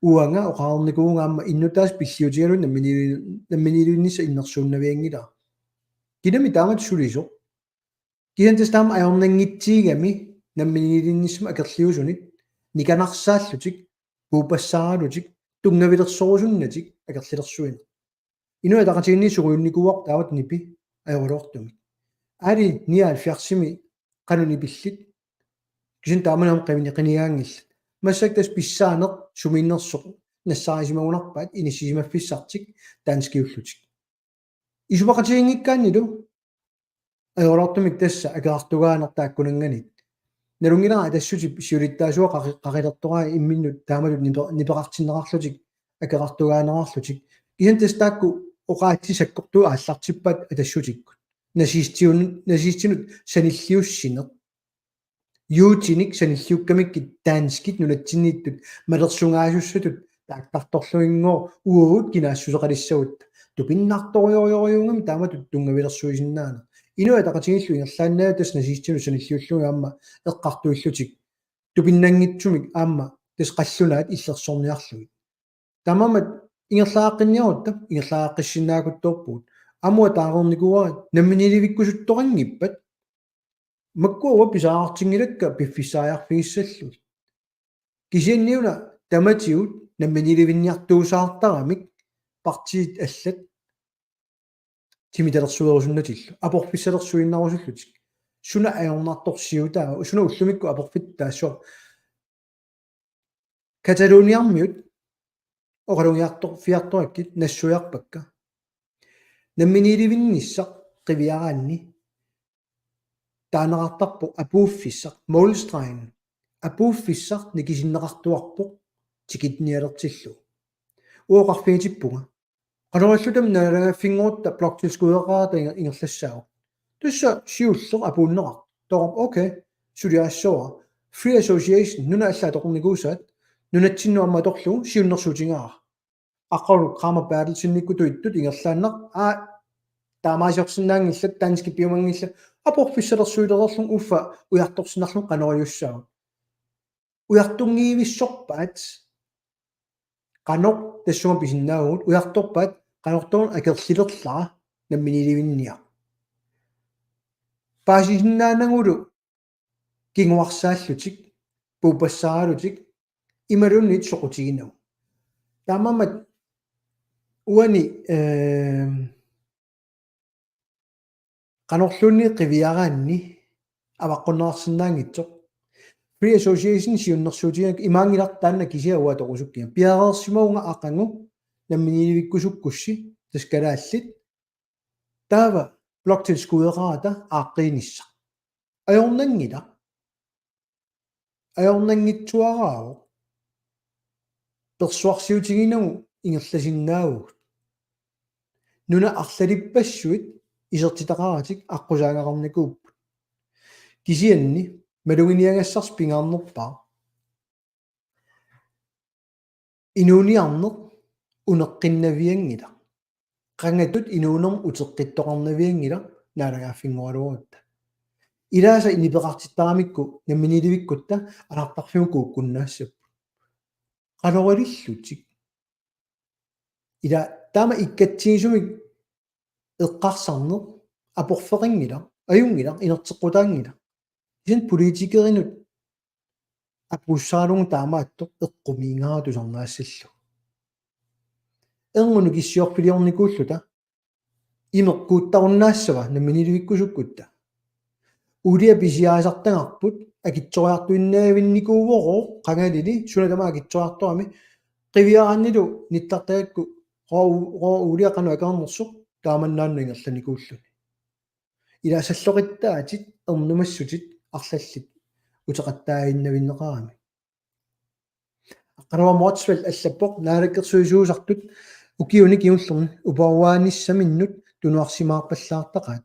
uanga oqarnikuuvunga aamma innuttaasut pilliutigalugit namminiili-, namminiilivinnissaq innersuunnavianngilara. Kinami taamatut sulisoq? Kisianni tassa taama ajornanngitsigigami namminiilivinnissamut akerliusunit, nikanarsaallutik, puuppassaaralutik, tunngavilersorusunnatik akerlilersuineq. Inuit Ataqatigiinni sungiunnikuuarput taamatut nipi ajoraluartumik. Aali nioghalvfjerdsimi qanoq nipillit? Kisianni taamani aamma qimini-, qinigaanngillat. Massakkut tassa pissaaneq sumiinnersoq nassaarisimagunarpaat inissisimaffissartik danskiullutik. Isumaqatiginngikkaannilu ajoraluartumik tassa akerartugaaneq taakkunanngaanniit. Nalunngilara Atassutip siulittaasuat qaqi-, qaqilertoraat imminnut taamatut nipe-, nipeqartinneqarlutik akerartugaaneqarlutik. Kisianni tassa taakku oqaatsit sakkortuut aallartippaat Atassutikkut. Nazistiun-, nazistinut sanilliussineq. Juutinik sanilliukkamikkit danskit nunatsinniittut malersugaasussattut taakkartorluinngooq uagut kinaassuseqalissagutta. Tupinnartorujorujorujussuugami taamatut tunngavilersuisinnaaneq. Inuit Ataqatigiillu ingerlaannaq tassa nazistinut sanilliullugu aamma eqqartuillutik. Tupinnanngitsumik aamma tassa qallunaat illersorniarlugit. Taamaammat ingerlaaqqinniarutta, ingerlaaqqissinnaakkuttoorpugut. Aamma taareernikuuara namminiilivikkusuttoqanngippat. Makkua uanga pisariaqartinngilakka piffissariarfigissallugit. Kisianniuna tamatigut namminiilivinniartuusaartaramik partiit allat timitalersuerusunnatillu. Aporfissalersuinnarusullutik. Suna ajornartorsiutaava, suna ullumikkut aporfittaassuaq. Cataloniarmiut oqalugiartor-, fiartorakkit nassuiarpakka. Namminiilivinnissaq qiviaraanni taaneqartarpoq apuuffissaq, målstregen. apuuffissaq nikisinneqartuarpoq tikitnialertillugu. Uoqarfigitippunga. Qanoq ilillutami naalagaaffinngorutta bloktilskudeqarata inger-, ingerlassaagut. Tassa siulleq apuunneqartoq. Taava okay, suliassavara. Free Association, nunat allat atoqarnikuusaat, nunatsinnut aamma atorlugu siunnersuutigaara. Aqqalu Kramer Berthelsennikkut tuittut ingerlaannaq, aa, taamaasiorsinnaanngillat, danskit piumanngillat, aporfissalersuilereerlunga uffa ujartorsinnarlugu qanoq iliussaagut. Ujartunngivissorpaat qanoq tassunga pisinnaavugut, ujartorpaat qanortoq akerlilerlara namminiilivinniaq. Paasisinnaanagulu kinguarsaallutik, puuppassaaralutik, imaluunniit soqutiginagu. Taamaammat uani, ehm, qanorluunniit qiviaraanni avaqqunneqarsinnaanngitsoq. Free Association siunnersuutigaakka imaanngilaq taanna kisiat uanga atorusukkiga. Piareersimavunga aqagu namminiilivikkusukkussi tassa kalaallit. Taava bloktilskudeqarata aaqqiinissaq. Ajornanngilaq. Ajornanngitsuaraavoq. Persuarsiutiginagu ingerlasinnaavugut. Nunat arlalippassuit isertitaqaratik aqqusaagaqarnikuupput. Kisianni maluginiagassarsi pingaarnerpaaq. Inuuniarneq uneqqinnavianngilaq. Qangatut inuunermut uteqqittoqarnavianngilaq naalagaaffinngoraluarutta. Ilaasa nipeqartittaramikku namminiilivikkutta anartarfimmut kuukkunnaassapput. Qanoq ilillutik. Ila taama ikkatsigisumik eqqarsarneq aporfeqanngilaq, ajunngilaq, inerteqqutaanngilaq. Kisianni politikerinut apuussagalugu taamaattoq eqqumiigaara tusarnaassallugu. Erngup nukissiorfiliornikuulluta imeqquuttarunnaassava namminiilivikkusukkutta. Uulia pisiarisartagarput akitsoriartuinnavinnikuuvoq qangalili suna tamaat akitsoriartorami qiviaraannilu nittartagakku roo, roo uulia qanoq akeqarnersoq taamannaannaq ingerlanikuulluni. Ila salloqittaatit ernumassutit arlallit uteqattaaginnavinneqarami. Aqqaluaq Motzfeldt allappoq naalakkersuisuusartut ukiuni kingullerni uparuaanissaminnut tunuarsimaarpallaartaqaat.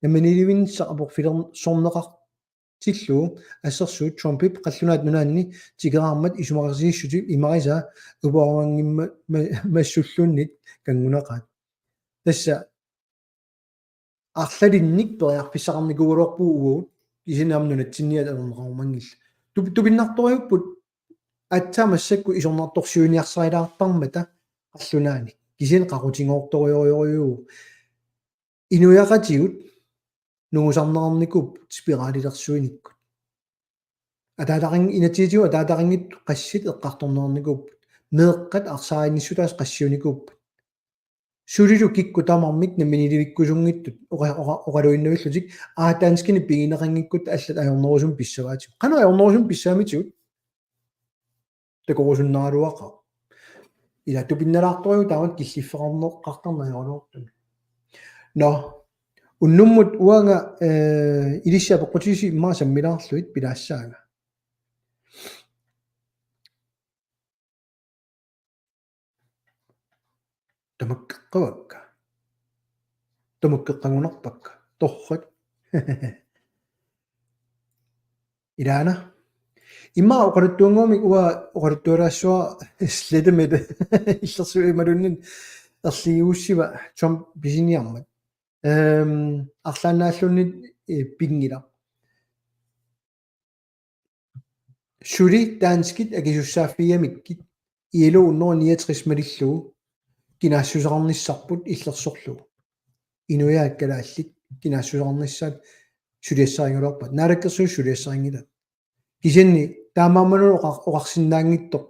Namminiilivinnissaq aporfilersorneqartillugu assersuut Trumpip qallunaat nunaanni tikeraarmat isumaqatigiissutip imarisaa uparuanngimma-, ma-, massulluunniit kanngunaqaat. Tassa arlalinnik periarfissaqarnikuugaluarpugut uagut, kisianni aamma nunatsinniit ajorneqarumanngillat. Tup-, tupinnartorujuupput aatsaat massakkut isornartorsiuiniarsarilaartarmata qallunaanik. Kisianni qaqutigoortorujorujorujuuvoq. Inuiaqatigiit nungusarneqarnikuupput spiralilersuinikkut. Ataataqan-, inatsisitigut ataataqanngitsut qassit eqqartorneqarnikuupput. Meeqqat arsaarinnissutaasa qassiunikuupput. Sulilu kikkut tamarmik namminiilivikkusunngitsut oqa-, oqa-, oqaluinnavillutik, aa, danskinik pigineqanngikkutta allat ajornerusumik pissavaatigut. Qanoq ajornerusumik pissaamitigut? Takorusunnaraluaqaaq. Ila tupinnalaartorujuuvoq taamatut killiffeqarneqartarneq ajoraluartumik. Nå, unnummut uanga, eh, ilissi apeqqutisi immaqa sammilaarlugit pilaassaanga. Tamakkeqqavakka. Tamakkeqqagunarpakka. Torrak. Ilaana. Immaqa oqaluttuannguamik uanga oqaluttualaassavara slettemik illersuimaluunniit erligiussiva Trump pisiniarmat. Ehm, arlaannaalluunniit, eh, pinngilaq. Suli danskit akisussaaffigigamikkit I L O hundrede niogtres malillugu kinaassuseqarnissarput illersorlugu. Inuiaat kalaallit kinaassuseqarnissaat suliassarigaluarpaat. Naalakkersuisut suliassarinngilaat. Kisianni taamaammanuna oqar-, oqarsinnaanngitsoq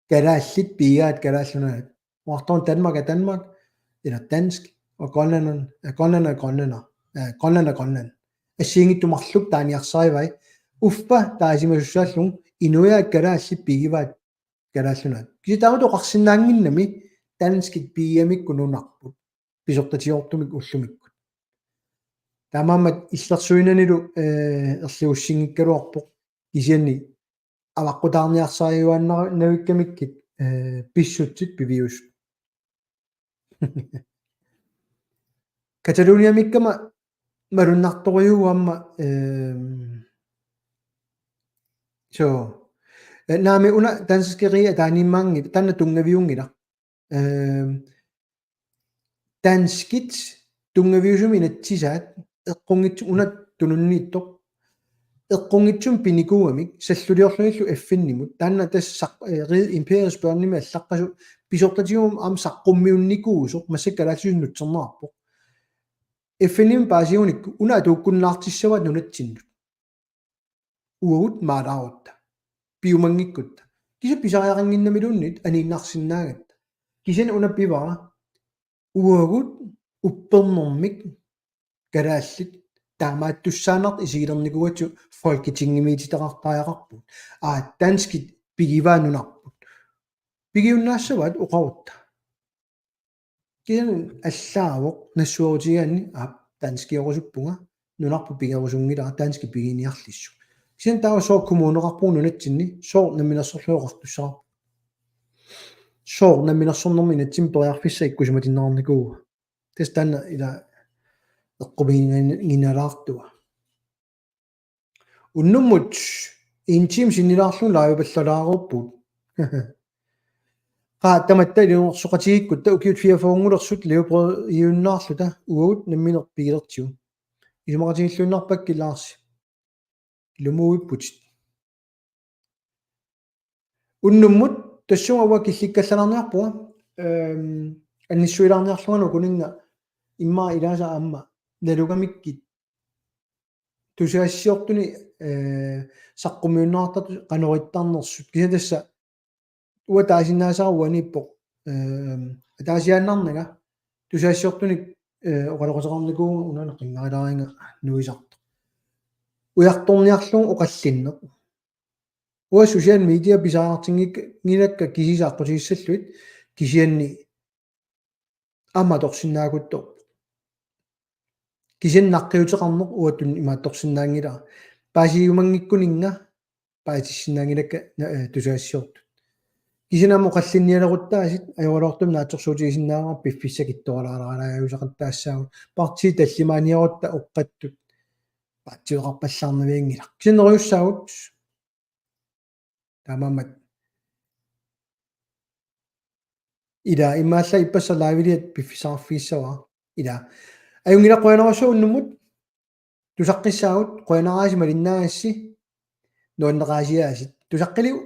kalaallit pigigaat Kalaallit Nunaat. Oqartoq Danmark er Danmark, eller dansk, og Grønland er, Grønland er grønlænder. Eh, Grønland er Grønland. Assigiinngitsut marluk taaniarsarivai. Uffa taasimasussaalluni inuiaat kalaallit pigivaat Kalaallit Nunaat. Kisianni taamatut oqarsinnaannginnami danskit pigigamikku nunarput. Pisortatigoortumik ullumikkut. Taamaammat illersuinanilu, eh, erliussinngikkaluarpoq. Kisianni avaqqutaarniarsariuaannavikkamikkit, eh, pissutsit piviusut. Cataloniamikkama malunnartorujuuvoq aamma, ehm, so, eh, naamik una danskeriit ataaniimmaanngilaq, taanna tunngaviunngilaq. Ehm, danskit tunngaviusumik inatsisaat eqqunngitsumik una tununniittoq. Eqqunngitsumik pinikuugamik salluliorlugillu F N-imut. Taanna tassa saq-, eh, ri-, imperiets børnimi allaqqasoq pisortatigut aamma saqqummiunnikuusoq massakkut kalaallisut nutserneqarpoq. F N-imut paasigunikku una atuukkunnaartissavaat nunatsinnut. Uagut maalaarutta. Piumanngikkutta. Kisianni pisariaqannginnamiluunniit aniinnarsinnaagatta. Kisianni una pivara uagut uppernermik kalaallit taamaattussaannartut isigilernikuugatsigu Folketingimiititaqartariaqarpugut. Aa, danskit pigivaat nunarput. Pigiunnaassavaat oqarutta. Kisianni allaavoq nassuerutigigaanni, aap, danskiorusuppunga, nunarput pigerusunngilara danskit piginiarlissuk. Kisianni taava sooq kommuneqarpugut nunatsinni, sooq namminersorlutik oqartussaqarput. Sooq namminersornermi inatsimmi periarfissaq ikkusimatinneqarnikuua. Tassa taanna ila eqqumiiginnalaartua. Unnummut en time sinnilaarlugu liveballalaareerpugut. Qaa, tamatta ilungersoqatigiikkutta ukiut fireogfyrrengulersut livebrødiunnaarluta uagut nammineq pigilertigu. Isumaqatigilluinnarpakkit Laarsi. Ilumuuipputit. Unnummut tassunga uanga killikkallalaarniarpunga, ehm, annissuilaarniarlunga nukuninnga immaqa ilaasa aamma nalugamikkit tusagassiortunik, eh, saqqummiunneqartartut qanoq ittarnersut. Kisianni tassa uanga taasinnaasara uaniippoq, ehm, ataasiaannarnanga tusagassiortunik, eh, oqaloqateqarnikuuvunga, una qinngarilaaringa nuisartoq. Ujartorniarlugu oqallinneq. Uanga social media pisariaqartinngik-, nngilakka kisiisa aqqutigissallugit kisianni aamma atorsinnaaguttorpoq. Kisianni naqqiuteqarneq uattut imaattorsinnaanngilara. Paasiumanngikkuninga paatissinnaanngilakka na-, eh, tusagassiortut. Kisianni aamma oqallinnialeruttaasut ajoraluartumik naatsorsuutigisinnaavara piffissaq kittoralaaralaariusaqattaassaagut. Partiit tallimaaniarutta oqattut paatsiveqarpallaarnavianngilaq. Kisianni neriussaagut. Taamaammat. Ila immaqa ippassaq live-iliat piffissaqarfigissavara. Ila. Ajunngilaq, qujanarsuaq unnummut. Tusaqqissaagut, qujanaraasi malinnaagassi. Nuanneqaasiaasiit. Tusaqqiliuk.